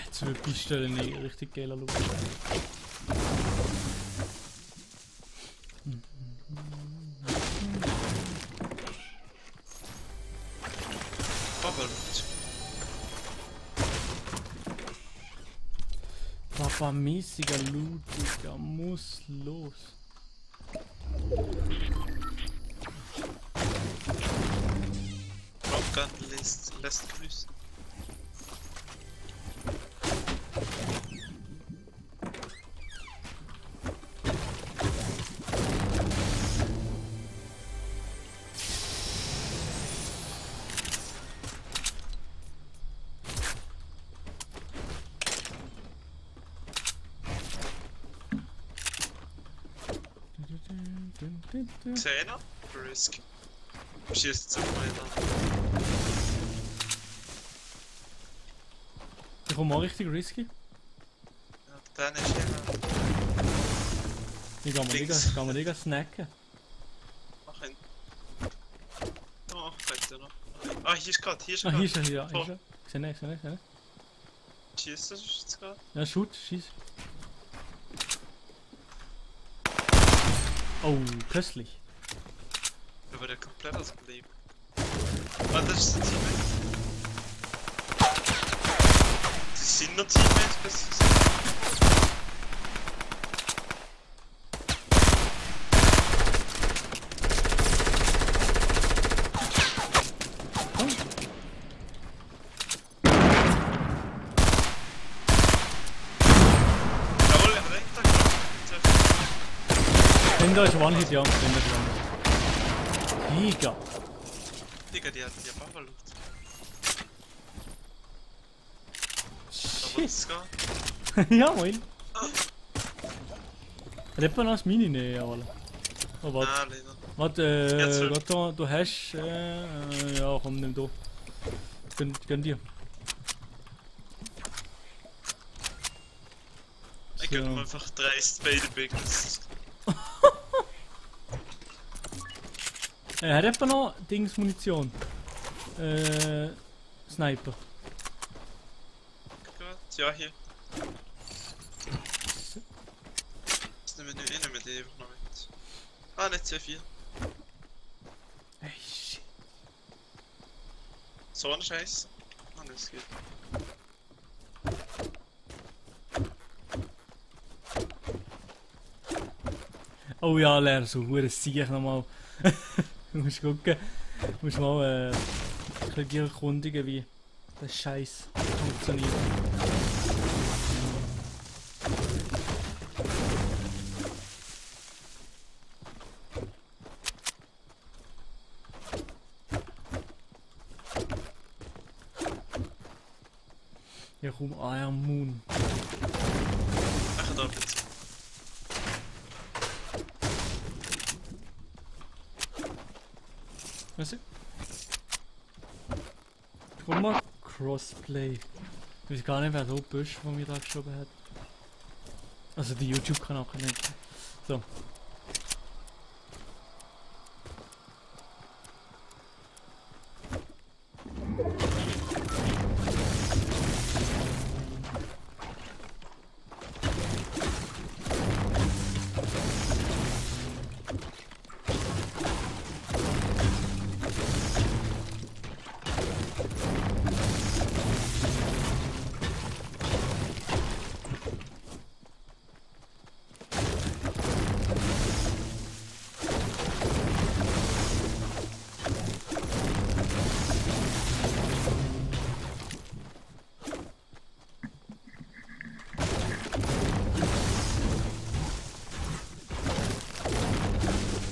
Jetzt wird die Stelle nicht richtig geiler Look. Babbelmut. Papa-mäßiger Loot, Digga, muss los. Shotgun lässt grüßen. Gesehen? Risk. Schießt zu mir an. Ich komme auch richtig risky. Ja, dann ist immer. Ich kann Links. mir nicht snacken. Mach hin. Oh, könnte ja noch. Ah, hier ist gerade, hier ist Ah, gerade. hier ist er, hier Oh. ist er. Sehe ich. Schießt das jetzt gerade? Ja, shoot, schieß. Oh, köstlich. Aber der komplett aus dem Leben. Ah, das ist der Teammate. Das sind nur Teammates, besser gesagt. Jawohl, er hat echt da gemacht. Kinder ist One-Hit, ja. Kinder ist One-Hit. Giga. Digga, die hat ja Bauerluft. Aber Shit. das geht. Ja, moin. Hat jemand noch das Mini nehmen, jawohl. Oh, warte. Ah, leider. Warte, Ja, zurück. warte, du hast, ja, komm, nimm du. Gönn dir. Ich gönn ihm einfach dreist beide Biggles. Hat jemand noch Dings Munition? Sniper. Gut, ja, hier. Das nehmen wir nicht, nehmen wir die einfach noch mit. Ah, nicht C4. Ey, shit. So ein Scheiß. Ah, das geht. Oh ja, Lehrer, so hure Sieg nochmal. Du musst gucken. Du musst mal ein bisschen erkundigen, wie der Scheiß funktioniert. Ja, komm, Iron Moon. Ach, da bitte. Was ist? Guck mal, Crossplay. Ich weiß gar nicht, wer so Busch von mir da geschoben hat. Also die YouTube-Kanal nicht. So.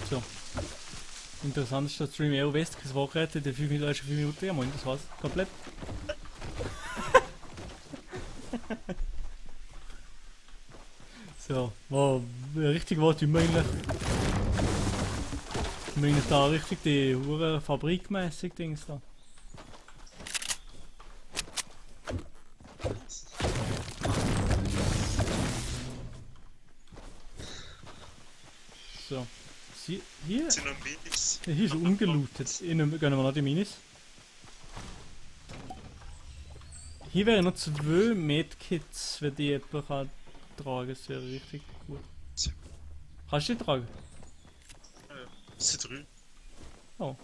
So. Interessant ist, dass Stream EO West das Wochenende in den 5 Minuten. Ja, moin, das war's. Komplett. So, wow, richtig was tun wir eigentlich. Wir eigentlich da richtig die hure fabrikmäßig Dings da. So. Hier, Das sind noch Minis. hier ist ungelootet. Innen gönnen wir noch die Minis. Hier wären noch 2 Medkits, wenn die jemand kann tragen. Das wäre richtig gut. Kannst du die tragen? Ja, ja. Das sind 3. Oh.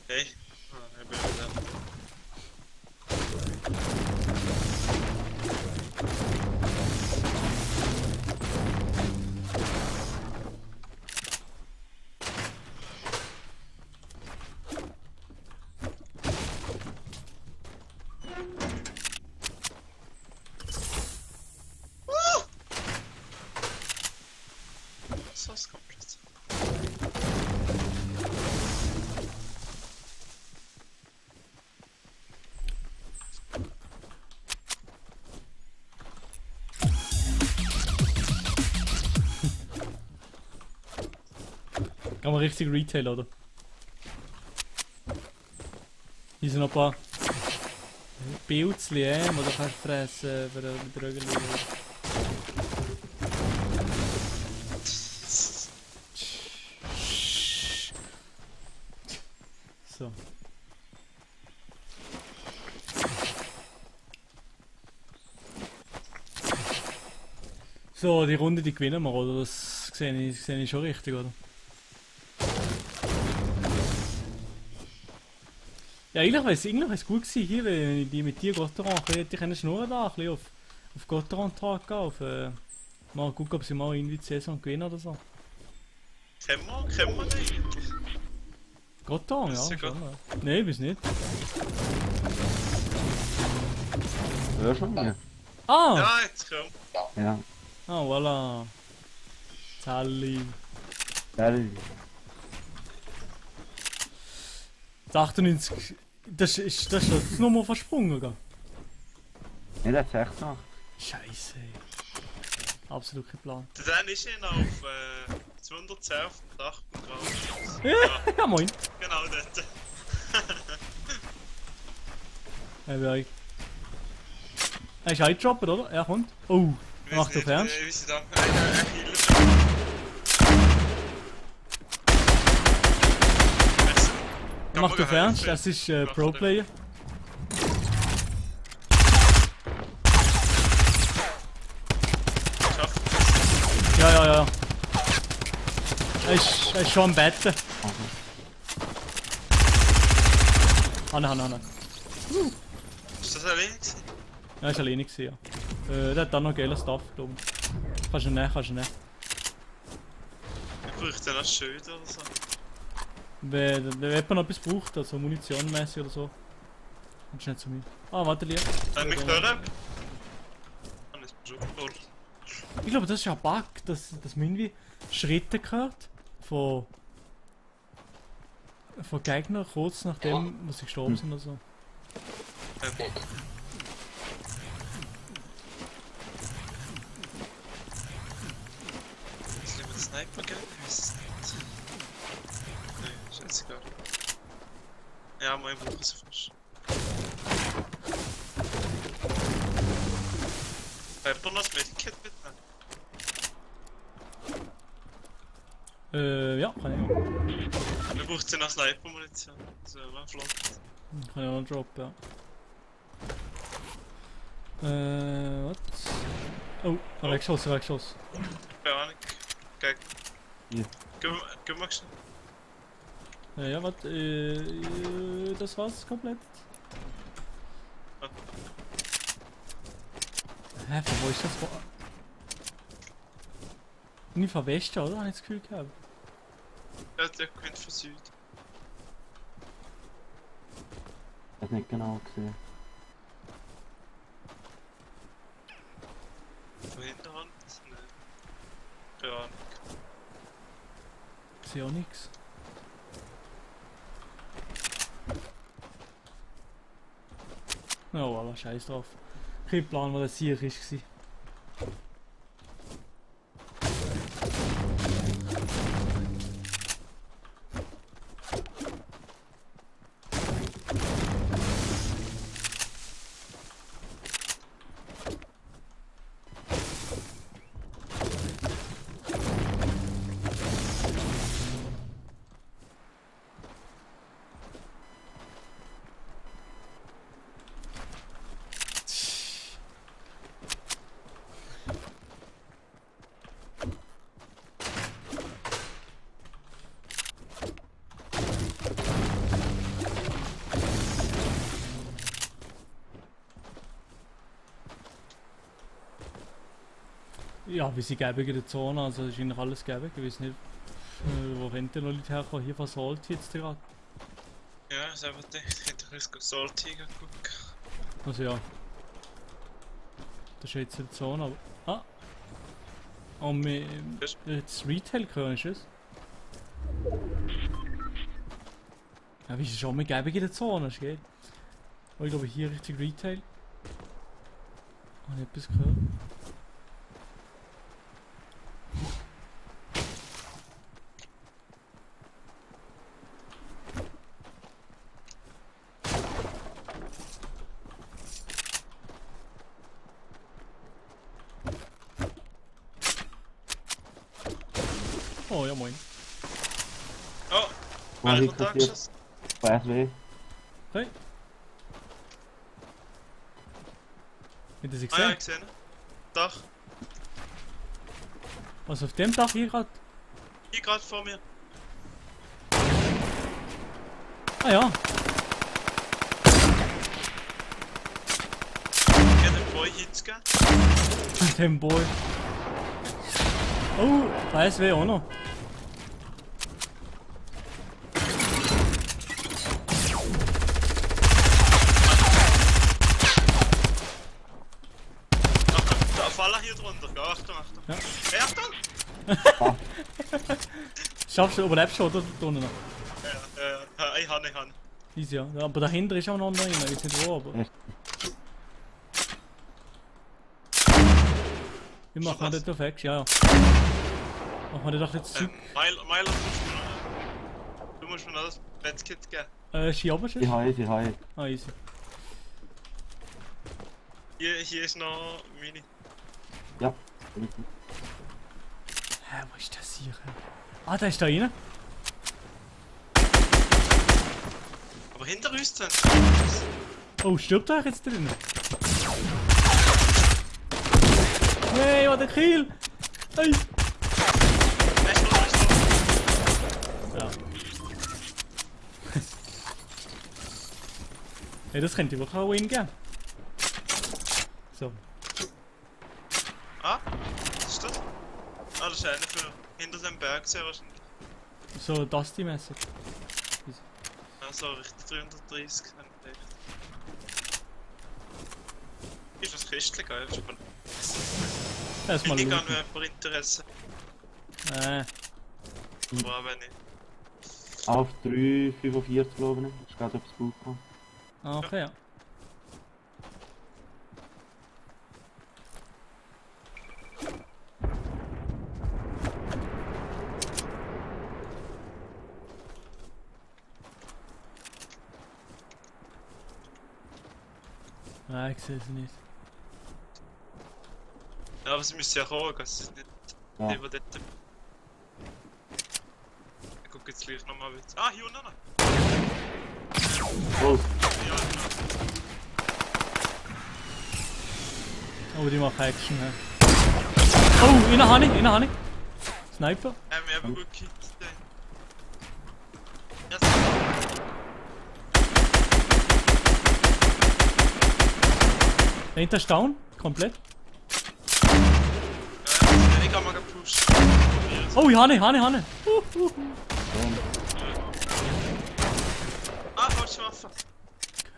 Hey. Ah, ich bin wieder. So ist komplett. Kann man richtig Retail, oder? Hier sind noch ein paar Pilzli, die du kannst fressen für den Rögel. So. So, die Runde die gewinnen wir, oder? Das sehe ich schon richtig, oder? Ja, eigentlich wäre es gut gewesen, hier, wenn ich die mit dir Gotteron hätte ich eine Schnur da, ein bisschen auf Gotteron-Tag gehen, auf, mal gucken, ob sie mal irgendwie die Saison gewinnen oder so. Kennen wir den eigentlich? Gotteron, ja, Ist schon, ja ja. Nein, weiß nicht. Ja, schon mal. Ah! Ja, jetzt komm. Ja. Ah, voilà. Sally. Geil. 98. Das ist das nochmal versprungen, gell? Ja, das ist echt noch. Scheiße. Absolut kein Plan. Dann ist ihn auf 210 auf dem Dach begraben. Ja, moin. Genau dort. Er ist eingedroppt, oder? Er kommt. Oh, er macht auf Ernst. Wie sie da Er macht auf Ernst, das ist Pro-Player. Ja. Er ist schon am Betten. Hanne. Ist das allein gewesen? Ja, ist alleine gewesen, ja. Der hat dann noch geiler Stuff, glaube ich. Kannst du nehmen. Ich bräuchte noch ein Schild oder so. Wenn jemand noch etwas braucht, also munitionmäßig oder so. Kommst du nicht zu mir. Ah, warte lieber. Haben wir gehört? Dann ist schon voll. Ich glaube, das ist ja ein Bug, dass man irgendwie Schritte gehört von Gegnern kurz nachdem, wo sie gestorben sind oder so. Ist lieber der Sniper gell? Ich weiß es nicht. Nein, scheißegal. Ja, mein Buch ist fast. Hat man noch das Medikit bitte? Ja, kann ich auch. Man braucht ja noch Sniper-Munition. So, war flott. Kann ich auch noch droppen, ja. Was? Oh, weggeschossen. Keine Ahnung. Gegen. Ja. Gehen wir schnell. Ja, warte, das war's komplett. Ah. Hä, von wo ist das? Nicht von Westen, oder? Habe ich das Gefühl gehabt. Ja, der kommt von Süden. Ich hab nicht genau gesehen. Von Hinterhand? Nein. Keine Ahnung. Ich sehe auch nichts. Ja, voilà, scheiß drauf. Kein Plan, was das hier war. Ja, wie sie gäbig in der Zone, also ist eigentlich alles gäbig. Ich weiß nicht, wo rennt denn noch Leute herkommen? Hier von Salt jetzt gerade. Ja, ist einfach der. Ich hätte ein bisschen Saltiger gucken. Also ja. Das ist jetzt in der Zone, aber... Ah! Und wir... Das Retail können, ist es? Ja, wie ist es schon mal gäbig in der Zone, es geht. Oh, ich glaube hier richtig Retail. Habe ich etwas gehört? ja moin. Oh, Wo habe wer ich hat da kassiert? geschossen? Bei SW. Hey. Hat er sie Ah ja, gesehen? gesehen. Dach. Was auf dem Dach hier gerade? Hier gerade vor mir. Ah ja. Ich hab den Boy Hits gegeben. Dem Boy. Oh, da SW auch noch. Achtung, da Faller hier drunter. Ja, Achtung, Achtung. Ja. Hey, Achtung! Schaffst du, überlebst du oder da unten noch? Ja, ich habe. Easy, ja. Ja, aber dahinter ist auch noch einer, ich weiß nicht wo, aber. Echt? Wie machen wir was? das auf Ex? Ja, ja. Machen wir das doch jetzt zurück? Meiler, du musst mir noch das Medkit geben. Schiabenschuss? Ich habe, ich habe. Ah, easy. Hier ist noch meine. Ja. Hä, wo ist das hier? Ah, da ist da rein. Aber hinter uns dann. Oh, stirbt er jetzt drin? Nee, was der Kill! Hey! Ist noch. Ja. Hey, das könnte wirklich auch Win geben. So. Ah, was ist das? Ah, das ist einer für hinter dem Berg sehr wahrscheinlich. So Dusty-mäßig. Also richtig 330 haben wir gedacht. Ist das Kistchen geil? Erstmal Ich kann looten. nur jemand Interesse. Aber wenn nicht. Auf 3,45 glaube ich. Ist gerade aufs Buch gekommen. Ah, okay, ja. Nein, ich sehe es nicht. Ja, aber sie müssen ja kommen, dass sie nicht Ja. über dort. Ich guck jetzt gleich nochmal wieder. Ah, hier unten noch! Oh, Ja, genau. Oh, die machen Action, hä. Oh, innen habe ich. Sniper. Wir haben gut gekickt. Ja, Dahinter ist down. Komplett. ich habe mal gepusht. Oh, ich habe ihn. Ah, falsche Waffe.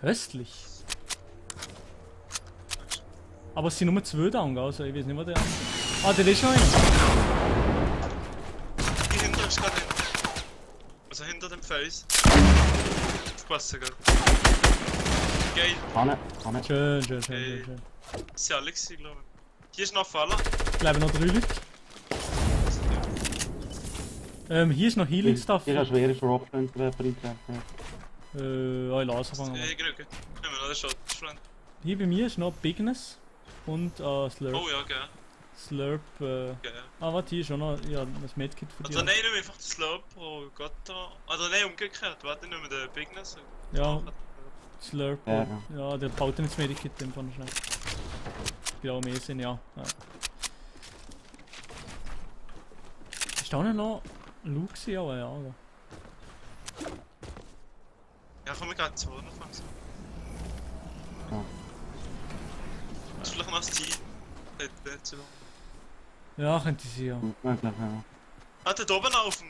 Köstlich. Aber es sind nur 2 down, also ich weiß nicht, was der. Ah, der ist noch einer. Die hinter ist gerade hinter. Also hinter dem Face. Aufpassen, gell. Geil. Hanne. Schön. Das ist ja alle gewesen, glaube ich. Hier ist noch Faller. Ich glaube noch 3 Leute. Hier ist noch Healing Stuff. Ich habe schwere Droptreffer interessiert. Ja, ich lasse fangen. Genug. Nehmen wir noch den Shot. Hier bei mir ist noch Bigness und Slurp. Oh ja, gell. Slurp. Geil. Ah, warte, hier ist auch noch ja, das Medkit für Oder dich. nein, nimm einfach das Slope pro Gotha. Oder nein, umgekehrt. Warte, nimm den Bigness. Ja, Slurp. Ja, Ja, der baut dann das Medikit dem von schnell. Genau, mehr Sinn, ja. Ist da auch noch Luxi, aber ja. Oder? Ja, komm, wir gehen zu vorne fangen. Ja. Das ist vielleicht noch das Team. Nicht zu lang. Ja, könnte sein, ja. Gut möglich, ja. Ah, dort oben auf dem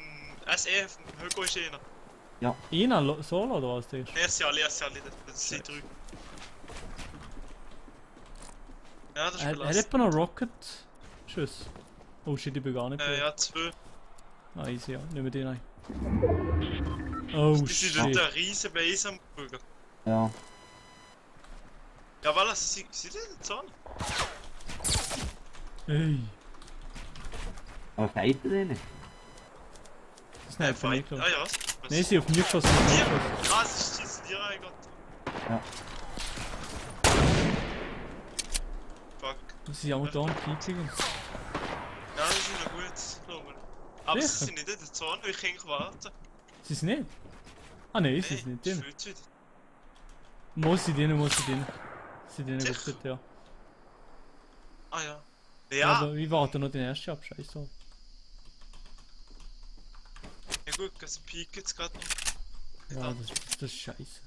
SE, auf dem Högo ist einer. Ina, Solo oder was der ist? Er ist ja alle, das sind drei. Ja, das ist Hat belastend. etwa noch Rocket-Schuss? Oh shit, ich bin gar nicht. Ja, 2. Ah, easy, ja. Nehmen wir den ein. Oh Die sind dort shit. eine riesen Base am Brügger. Ja. Ja, weil sie sind in der Zone. Ey. Aber fighten die nicht? Das ist nicht für mich, Ah glaub ich. ja, was? Nein, sie auf mich geschossen. Hier! Ah, es schießen dir ein, Gott. Ja. Fuck. Sie sind auch da und piepsigen. Ja, die sind noch gut, glaube ich. Aber sie Sicher? sind nicht in der Zone, ich kann warten. Sie sind nicht? Ah nein, sie sind nicht ich drin. fühl's wieder. Muss sie drin, muss sie drin. Sie drin Sicher? gut, ja. Ah ja. Ja. Ja, Aber ich warte noch den ersten ab, scheiße. ja gut, das Peak jetzt gerade noch. Ja, das ist scheiße.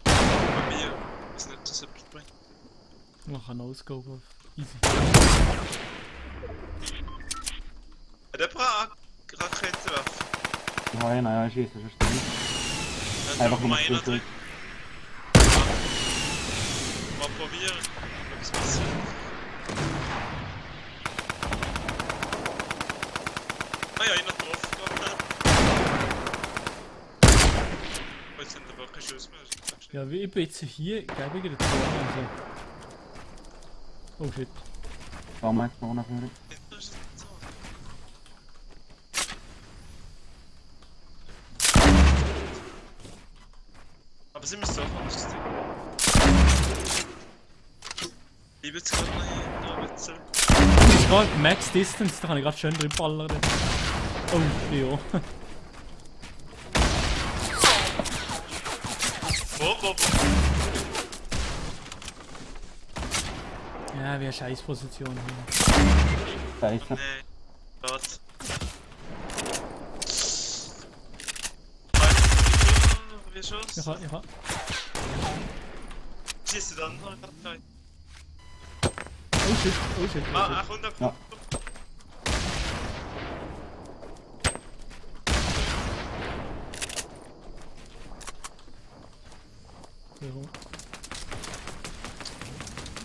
Bei mir ist nicht das etwas bringt. Man kann ausgehen, easy. Hat jemand eine Raketenwaffe? Ja, naja, ich schieße schon stimmt. Dann Einfach dürfen nur wir einer zu drin. Mal probieren, ob es passiert. Ah ja, einer getroffen gerade. Oh, jetzt sind aber keine Schüsse mehr. Das ist nicht schlecht. Ja, wie ich bin jetzt hier, glaube ich, dazu. Also. Oh shit. Fahren wir jetzt noch nach vorne. Hinter ist es nicht so. Aber sie müssen auch anders sein. Ich bin jetzt gerade noch hier, da wird's so. Ich gerade Max Distance, da kann ich gerade schön drin ballern. Oh, ja. Wo? Ja, wie eine Scheißposition hier. Scheiße. Nee, dort. Wie Schuss? Ich hab. Schießt dann noch gerade rein. Oh shit, oh shit. Oh Ah, shit. kommt, Ja. Ja.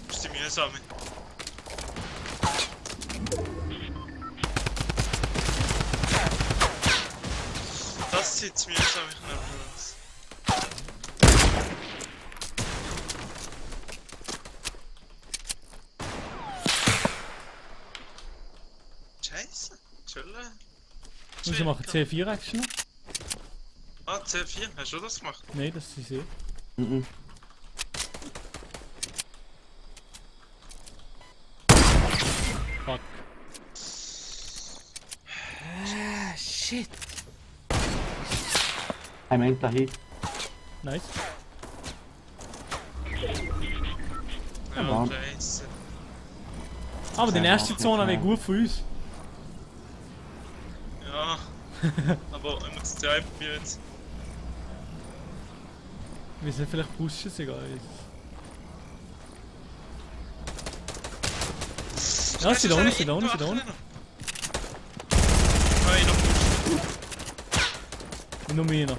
ist die mühsame. Das sieht mühsam, ich nehme das. Scheiße, chillen. Muss ich machen C4 Action? Ah, C4, hast du das gemacht? Nein, das ist sie. Mhm. Fuck. Shit. Ein Moment da hin. Nice. Ja, Mann. scheiße. Aber die Ja, erste okay, Zone ja. wäre gut für uns. Ja, aber ich muss die probieren jetzt. Wir sind vielleicht pushen sogar. Ja, sie da unten, sie da unten, sie da unten. Nein, noch gut. Nur mehr.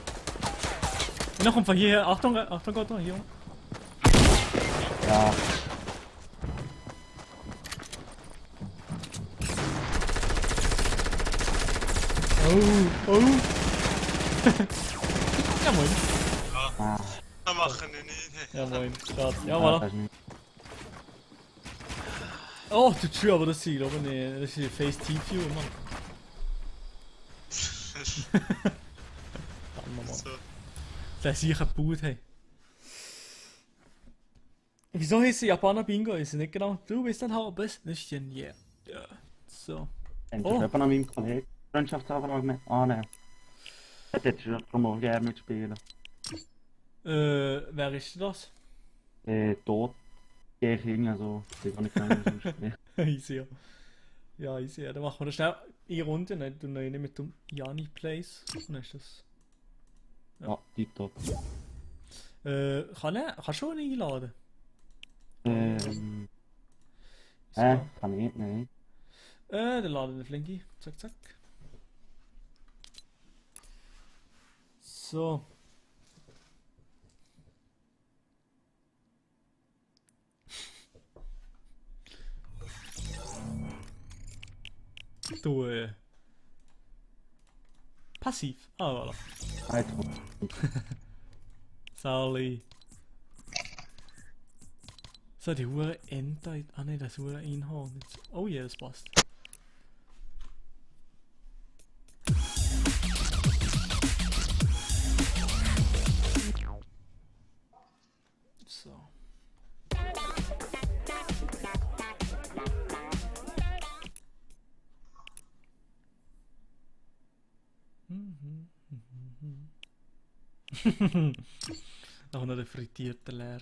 Einer kommt von hierher. Achtung, Achtung, Gott, hier. Ja. Oh, oh. Ja, moin. Ah, Das machen wir nicht. Ja, moin. Schade. Ja, ja, voilà. das ist nicht. Oh, du Tür, aber das sieht aber nicht. Das ist Face TV, Mann. Verdammt, Mann. So. Der ist sicher gebaut, hey. Wieso heißt Japaner Bingo? Ist es nicht genau? Du bist ein halbes Nüsschen, yeah. Ja. So. Endlich Oh. jemand an meinem Kollegen Freundschaftsanfrage mehr annehmen. Das hätte ich schon mal gerne mitspielen. Wer ist das? Tot. Gehe ich hin, also ich kann nicht mehr spielen. Easy, ja. Ja, easy, ja. Dann machen wir das schnell eine Runde, ne? Du noch eine mit dem Jani Plays. Und dann ist das. Ja, tipptopp. Kannst du ihn einladen? So. Kann ich nicht, nein. Dann laden wir den Flinky. Zack, zack. So. Du, passiv. Ah, voilà. Einfach. Sally. So, die Hure Enter. Ah ne, das Hure Einhorn. Jetzt. Oh ja, das passt. So. Auch noch der frittierte Leer.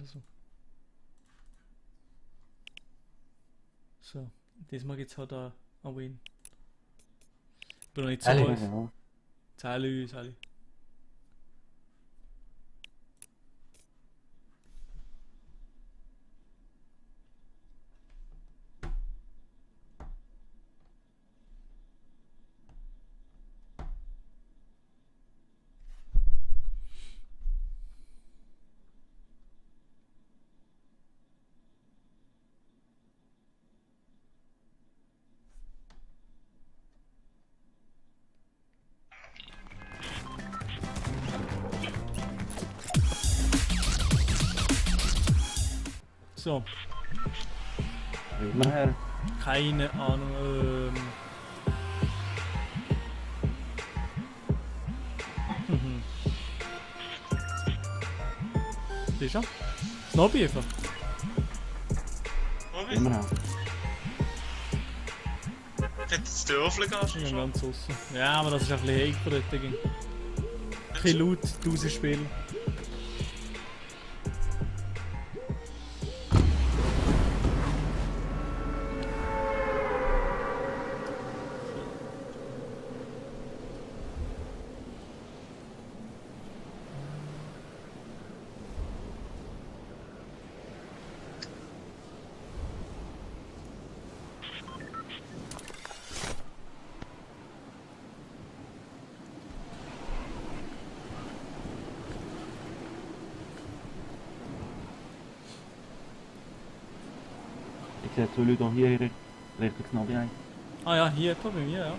So, diesmal gibt es halt einen Win. Ich bin noch nicht so Ehrlich? weit. Ja. Zähle uns alle. So, Immer her. keine Ahnung. Mhm. Siehst du? Snobby einfach. Moment, Immer her. hätte jetzt die Öffel Ich bin schon. ganz aussen. Ja, aber das ist ein bisschen heik von dort. Ein bisschen laut, 1000 Spiele. Ich sehe zwei Leute hier Richtung Snobby ein. Ah ja, hier etwa bei mir, ja.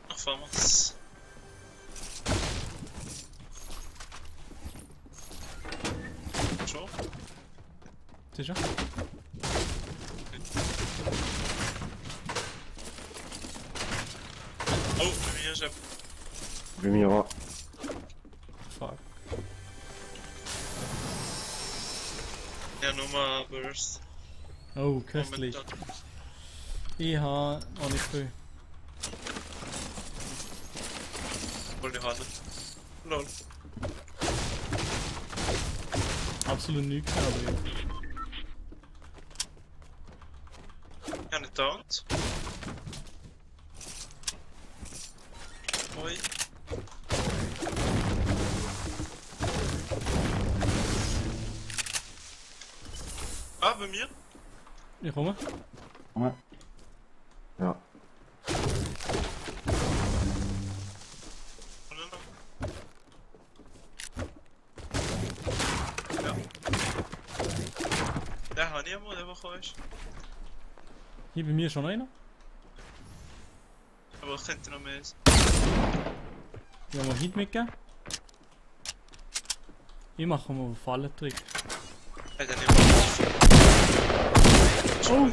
Ach, fahren wir's. Schon? Siehst du? Oh, bei mir ist er. Bei mir auch. Fuck. Ja, Nummer Burst. Oh, köstlich. Momentan. Ich habe auch nicht viel. Wollte ich haben. Lol. Absolut nichts, aber ja. Ich habe nicht dauert. Oi. Ah, bei mir? Ich komme. Komm her. Ja. Oder noch? Ja. Den habe ich einmal, der gekommen ist. Hier bei mir schon einer. Aber ich könnte noch mehr sein. Ich habe mal Hit mitgegeben. Ich mache mal einen Fallentrick. Hat er nicht mal. Oh!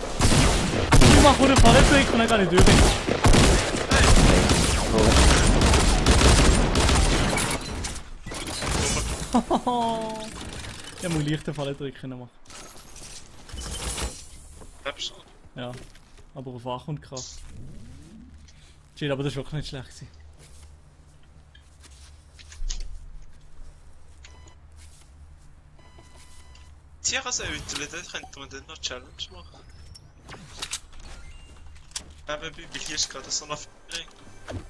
Ich mache einen Fallentrick und dann gehe ich durch. Ich muss leichten Fallentrick machen. Lebst du? Ja. Aber auf Wach und Kraft. Chill, aber das war wirklich nicht schlecht gewesen. Tierhaushütchen, dort könnte man dann noch Challenge machen. Eben, bei hier ist gerade so eine Feuerung.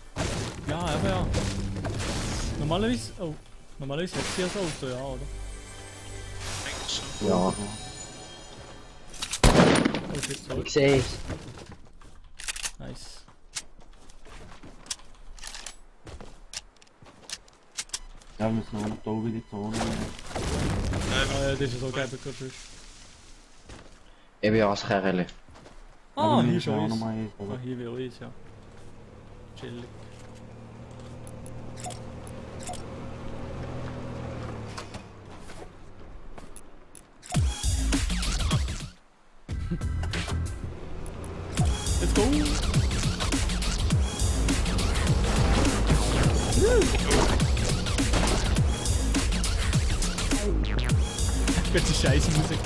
Ja, eben ja. Normalerweise. Oh. Normalerweise hat sie ja das Auto, ja, oder? Eigentlich schon. Ja. Oh shit, sorry. Ich sehe es. Nice. Ja, wir müssen auch noch da wieder die Zone nehmen. Ah ja, das ist so geil, gerade sonst. Ich bin als Kerl. Ah, wir hier müssen auch schon noch ist. mal eins, Ah, oder? hier wie uns, ja. Chillig. Let's go! Gott, die scheiße Musik.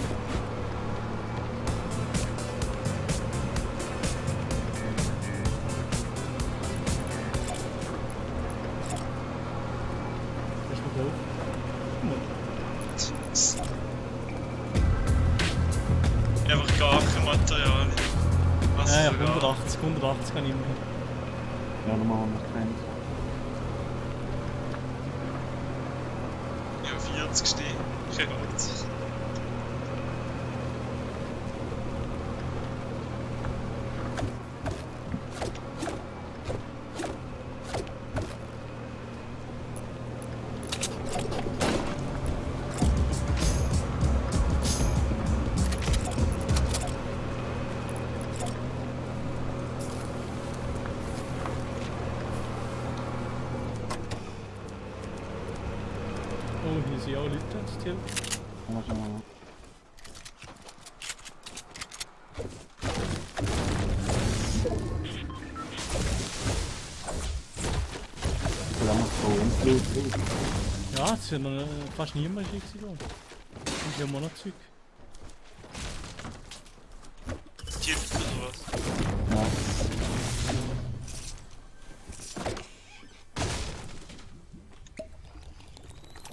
180 kann ich immer. Ja, nochmal 120. Ja, 40 stehen. Kein Holz. Oh, hier sind auch Leute, das Tier. Ja, schauen wir mal. Da muss so uns Ja, es ist noch fast niemand schick geworden. Und hier haben wir noch Zeug. Gift oder was? Ja.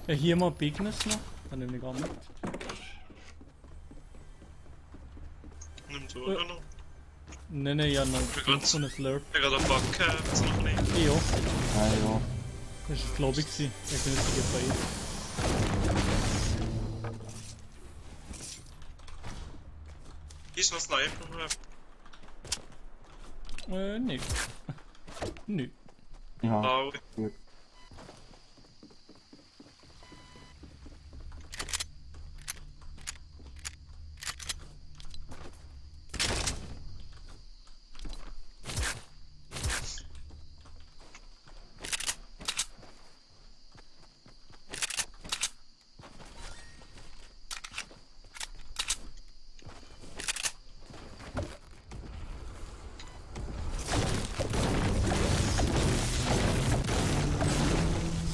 Ja, hier haben wir Bigness noch. Kann ich nicht gar nicht. Nimm du auch noch. Nein, ja, noch ganz- so eine Slurp. Ich habe einen Bug gehabt, jetzt noch nicht. Ja, Ja. das war das Lobby gewesen. Ich bin jetzt hier Ist noch Sniper, oder? Nicht. Nicht. Ja. Blau. Gut.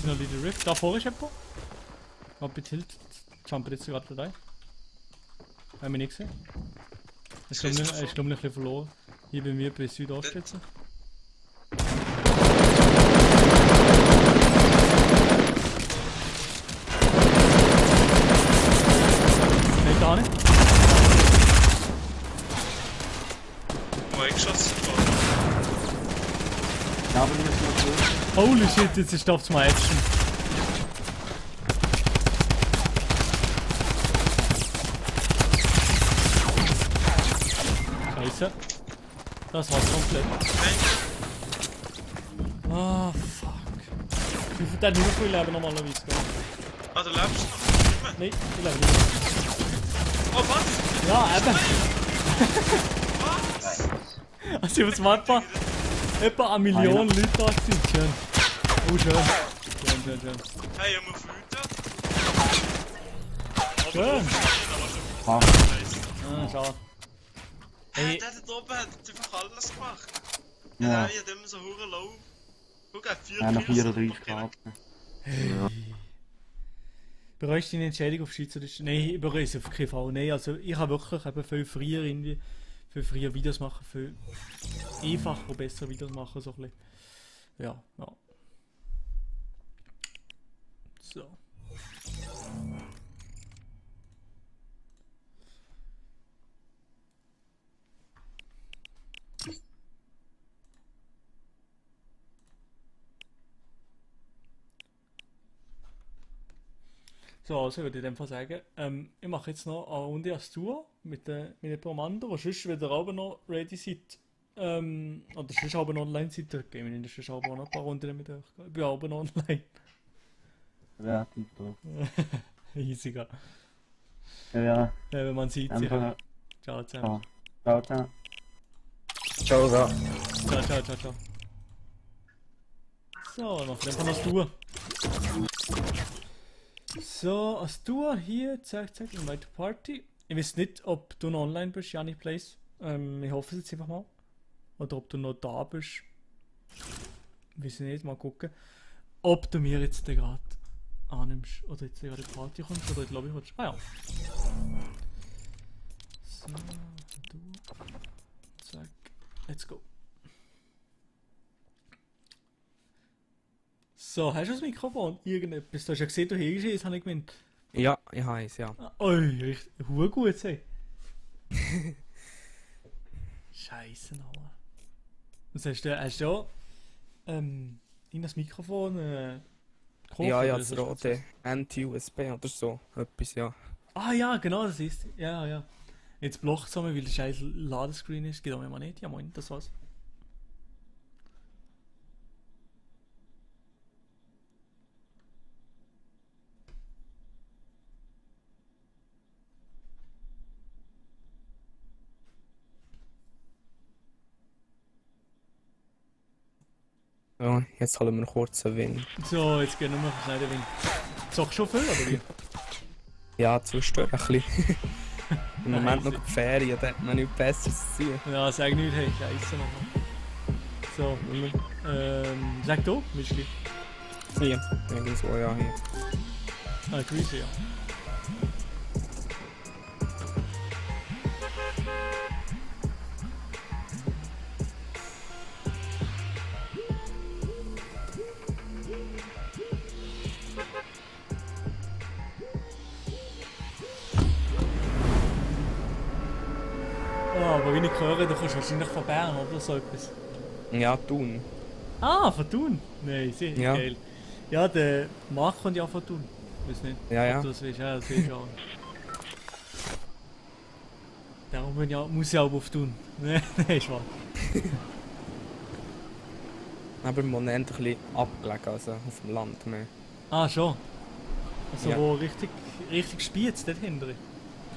Sind noch Little Rift. Da vorne ist jemand. Hab mit Hilt. Jumper jetzt gerade rein. Haben wir nicht gesehen. Ich glaube nicht, ein bisschen verloren. Hier bei mir bei Südost jetzt. Nein, gar nicht. Wo eingeschossen worden. Ja, aber wir müssen noch durch. Holy shit, jetzt ist aufs mal Action. Scheiße. Das war's komplett. Ah, fuck. Wie viel der nur viel Leben normalerweise, gell? Ah, du lebst noch? Nein, ich lebe nicht. Oh, was? Ja, eben. Was? Also, was macht man? Etwa 1 Million Leute da sind. Schön. Oh, schön. Schön. Hey, haben wir Flüte? Schön. Ah, Ah, schade. Hey. Der da oben hat einfach alles gemacht. ja. Ja, ich hab immer so hure low. Guck, er hat 4 Ja, noch 34 Grad. Bereust du deine Entscheidung auf Schweizerisch? Nein, ich bereue es auf keinen Fall. Nein, also ich habe wirklich eben viel früher irgendwie, viel früher Videos machen, viel einfacher und besser Videos machen, so ein bisschen. Ja. So. So, also würde ich in dem Fall sagen, ich mache jetzt noch eine Runde als Tour mit dem Kommando, und sonst, wenn ihr auch noch ready seid, oder sonst auch noch online seid, dann gehen wir in der sonst auch noch ein paar Runden mit euch. Ich bin auch noch online. Ja, tipptopp. Easy, gell. Ja, Wenn man sieht, sich. einfach. Ciao zusammen. Ciao, ciao. Ciao, da. Ciao. So, noch in dem Fall als Tour. So, als Tour hier, zack, Invite to Party. Ich weiß nicht, ob du noch online bist, Janik Place. Ich hoffe es jetzt einfach mal. Oder ob du noch da bist. Weiß ich nicht, mal gucken. Ob du mir jetzt gerade annimmst oder jetzt gerade in die Party kommst oder in die Lobby kommst. Ah ja. So, du. Zack. Let's go. So, hast du das Mikrofon? Irgendetwas? Du hast ja gesehen, du hängst jetzt, habe ich gemeint. Ja, ich heiß, ja. Ui, richtig gut, hey. Scheiße, Alter. Was hast du auch in das Mikrofon gekauft? Ja, ja, oder das so? rote Anti-USB oder so. Etwas, ja. Ah ja, genau, das ist. Ja, ja. Jetzt blockt es weil der scheiß Ladescreen ist. Geht auch immer nicht. Ja, moin, das war's. Ja, jetzt holen wir einen kurzen Win. So, jetzt gehen wir mal schnell den Wind. Zockst du schon viel, oder wie? Ja, zwischendurch ein bisschen. Im Moment noch die Ferien, da hat man nichts Besseres zu tun. Ja, sag nicht, hey, scheiße nochmal. So, sag du, Mischli. Hier, irgendwo, ja, hier. Ah, Grüße, ja. Ah, aber wie ich höre, du kommst wahrscheinlich von Bern oder so etwas. Ja, Thun. Ah, von Thun? Nein, sehr Ja. geil. Ja, der Marc kommt ja von Thun. Weiß nicht. Ja, ja. Ob du das weißt, ja, das weißt du auch. Darum muss ich auch auf Thun. Nein, ist wahr. Aber im Moment ein bisschen abgelegen, also auf dem Land mehr. Ah, schon. Also Ja. wo richtig Spiez dort hinten.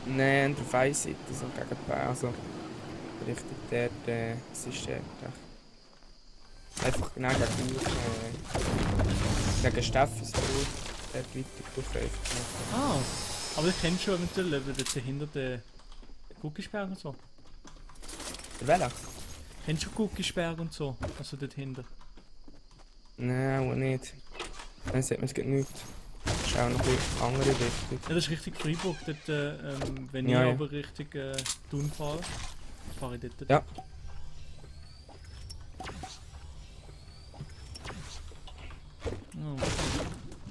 Nein, an der Feinseite, so gegen Bern, also richtig dort, es ist dort. Einfach genau gegen Steffensburg, dort weiter durch einfach. Ah, aber ich kenne schon eventuell dort hinter den Guckisberg und so. Der Welle? Kennst du Guckisberg und so? Also dort hinten. Nein, auch nicht. Dann sieht man es geht nicht. Das ist auch noch eine andere Richtung. Ja, das ist richtig Freiburg. Dort, wenn Ja, ich ja. aber Richtung Thun fahre ich dort. Ja.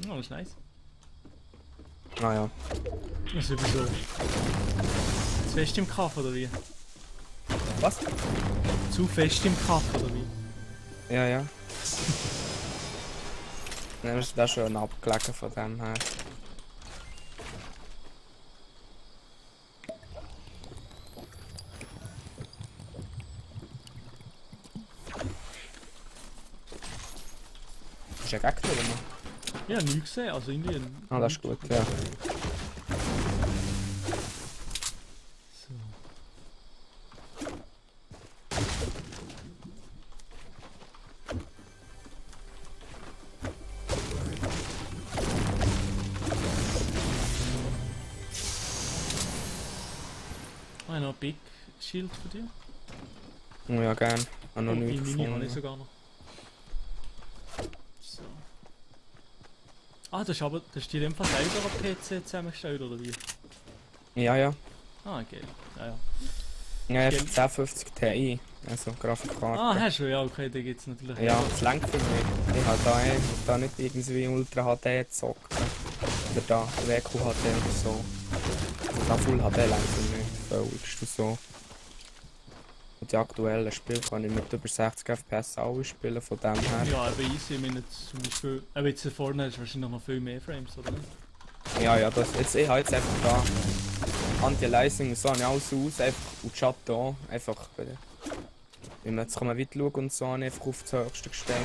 Oh, das ist nice. Ah ja. Das ist über so. Zu fest im Kaff oder wie? Was? Zu fest im Kaff oder wie? Ja, ja. Nein, wir sind da schon abgelegen von dem her. Ist er Gegner oder? Ja, nie gesehen. Also irgendwie. Ah, das ist gut, ja. So. Ah, noch ein Big Shield für dich. Oh, ja, gern. Hab noch Die nichts Mini habe ich gefunden. sogar noch. So. Ah, das ist dir einfach selber ein PC zusammengestellt oder wie? Ja, ja. Ah, geil. Ja, ja. Ja, Gell. ich habe 1050 Ti, also Grafikkarte. Ah, hast du? Ja, okay, da gibt es natürlich. Ja, das lenkt für mich. Ich habe da nicht irgendwie Ultra HD zocken. Oder da WQ HD oder so. Und da Full HD lenkt für mich. Völligst und so. Und die aktuellen Spiele kann ich mit über 60 FPS alle spielen, von dem her. Ja, aber easy. Ich meine jetzt zum Beispiel. Aber jetzt vorne hast du wahrscheinlich noch viel mehr Frames, oder nicht? Ja, ja, ich habe jetzt einfach da Anti-Aliasing und so habe ich alles aus, einfach und die Chat da, einfach, wenn man jetzt kann man weit schauen und so, habe ich einfach auf das höchste gestellt.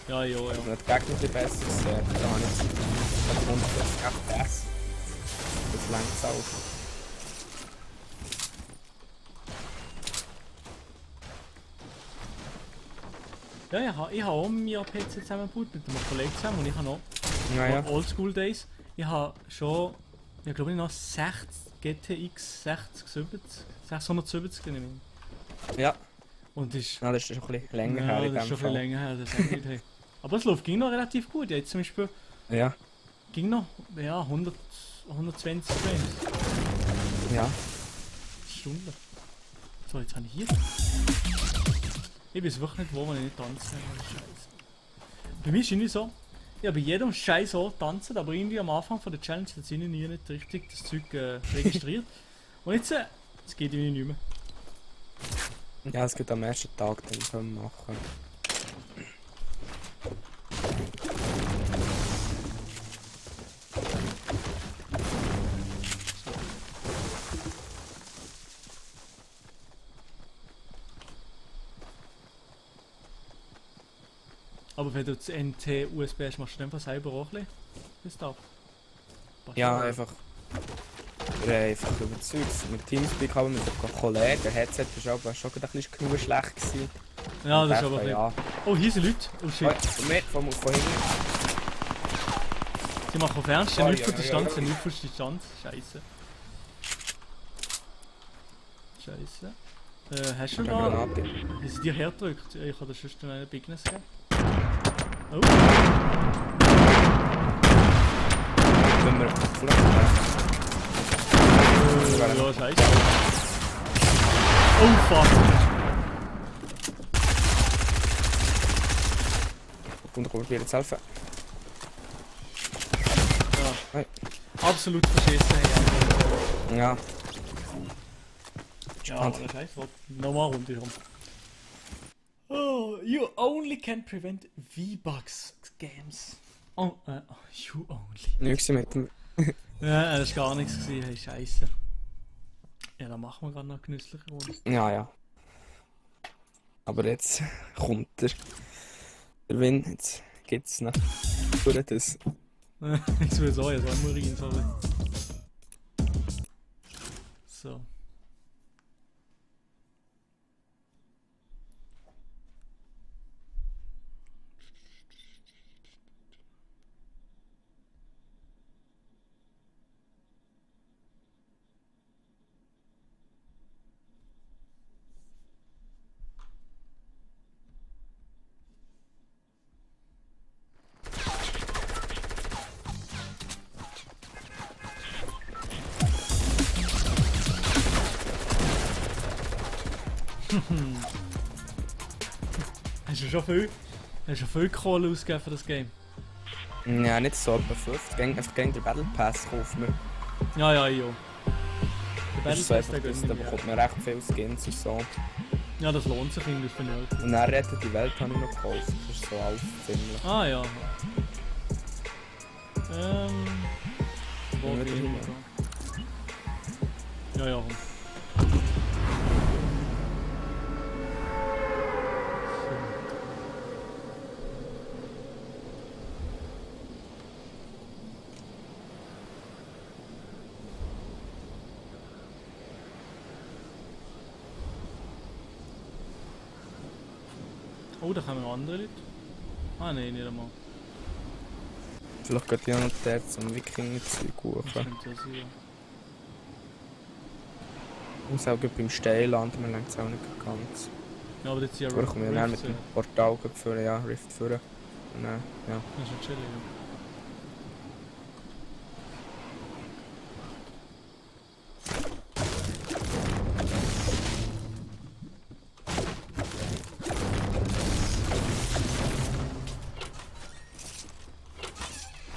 Ja, ja, ja. Und wenn die Gegner ein bisschen besser sehen, dann habe ich jetzt 140 FPS. Das lenkt es auch. Ja, ich habe auch meinen PC zusammengebaut mit einem Kollegen zusammen und ich habe noch Ja, ja. Oldschool Days. Ich habe schon, ich glaube noch 60 GTX 670 genommen. Ja, Und das ist, ja, das ist schon ein bisschen länger ja, her in das ist dem schon viel Fall. länger her, das ist nicht, hey. Aber es läuft ging noch relativ gut. Jetzt zum Beispiel Ja, ging noch, ja, 120 Frames. ja. Stunde. So, jetzt habe ich hier. Ich weiß wirklich nicht, wo man nicht tanzen kann. Scheiße. Bei mir ist irgendwie so, ich habe bei jedem Scheiß Ort tanzen, aber irgendwie am Anfang von der Challenge hat es irgendwie nicht richtig das Zeug registriert. Und jetzt, es geht irgendwie nicht mehr. Ja, es geht am ersten Tag dann können wir machen. Aber wenn du das NT-USB hast, machst du einfach selber auch ein bisschen das Stuff. Ja, einfach. Einfach überzeugt. Mit Teamspeak haben wir mit einem Kollegen. Der Headset war aber schon ein bisschen genug schlecht gewesen. Ja, das ist Und aber ein ja. Oh, hier sind Leute. Oh shit. Von hinten. Sie machen auf Ernst, Oh, nicht ja, von ja, Distanz, ja. nicht von Distanz. Scheiße. Scheiße. Hast du Eine da... Granate. Wie sie dir herdrückt? Ich kann das sonst einen Bigness geben. Oh. Wenn wir vielleicht. Ja, scheiße. Oh fuck. Und ich probiere zu helfen. Ja. Hey. Absolut verschissen. Hey. Ja. Ja, aber scheiße. Nochmal eine Runde rum. Oh, you only can prevent V-Bucks games. Oh, you only. Nichts mit dem. Ja, das war gar nichts gewesen, hey, scheiße. Ja, dann machen wir gerade noch eine genüssliche Runde. Ja, ja. Aber jetzt kommt der Win. Jetzt geht's noch. Für das. Ich will sagen, es war nur rein, sorry. So. Hast du schon viel Kohle ausgegeben für das Game? Ja, nicht so, etwa 50. Einfach gegen den Battle Pass kaufen wir. Ja, ja, ja. Der Das ist so Battle Pass, einfach, der da gönnt mir. bekommt man recht viel Skins und so. Ja, das lohnt sich irgendwie für mich. Und dann rettet die Welt habe ich noch gekauft. Das ist so alles ziemlich. Ah ja. Wo Ja, bin das ich? ist Ja, ja. Komm. Oh, da kommen andere Leute. Ah nein, nicht einmal. Vielleicht geht ja noch der zum Wikinger-Zeug Das hoch. könnte ja sein. Ich muss auch gut beim Steinland, man lenkt es auch nicht ganz. Ja, aber jetzt ist ja Aber ich komme ja dann mit Rift, dem Portal führen, ja, Rift führen. Und dann, ja. Das ist ja chillig. Ja.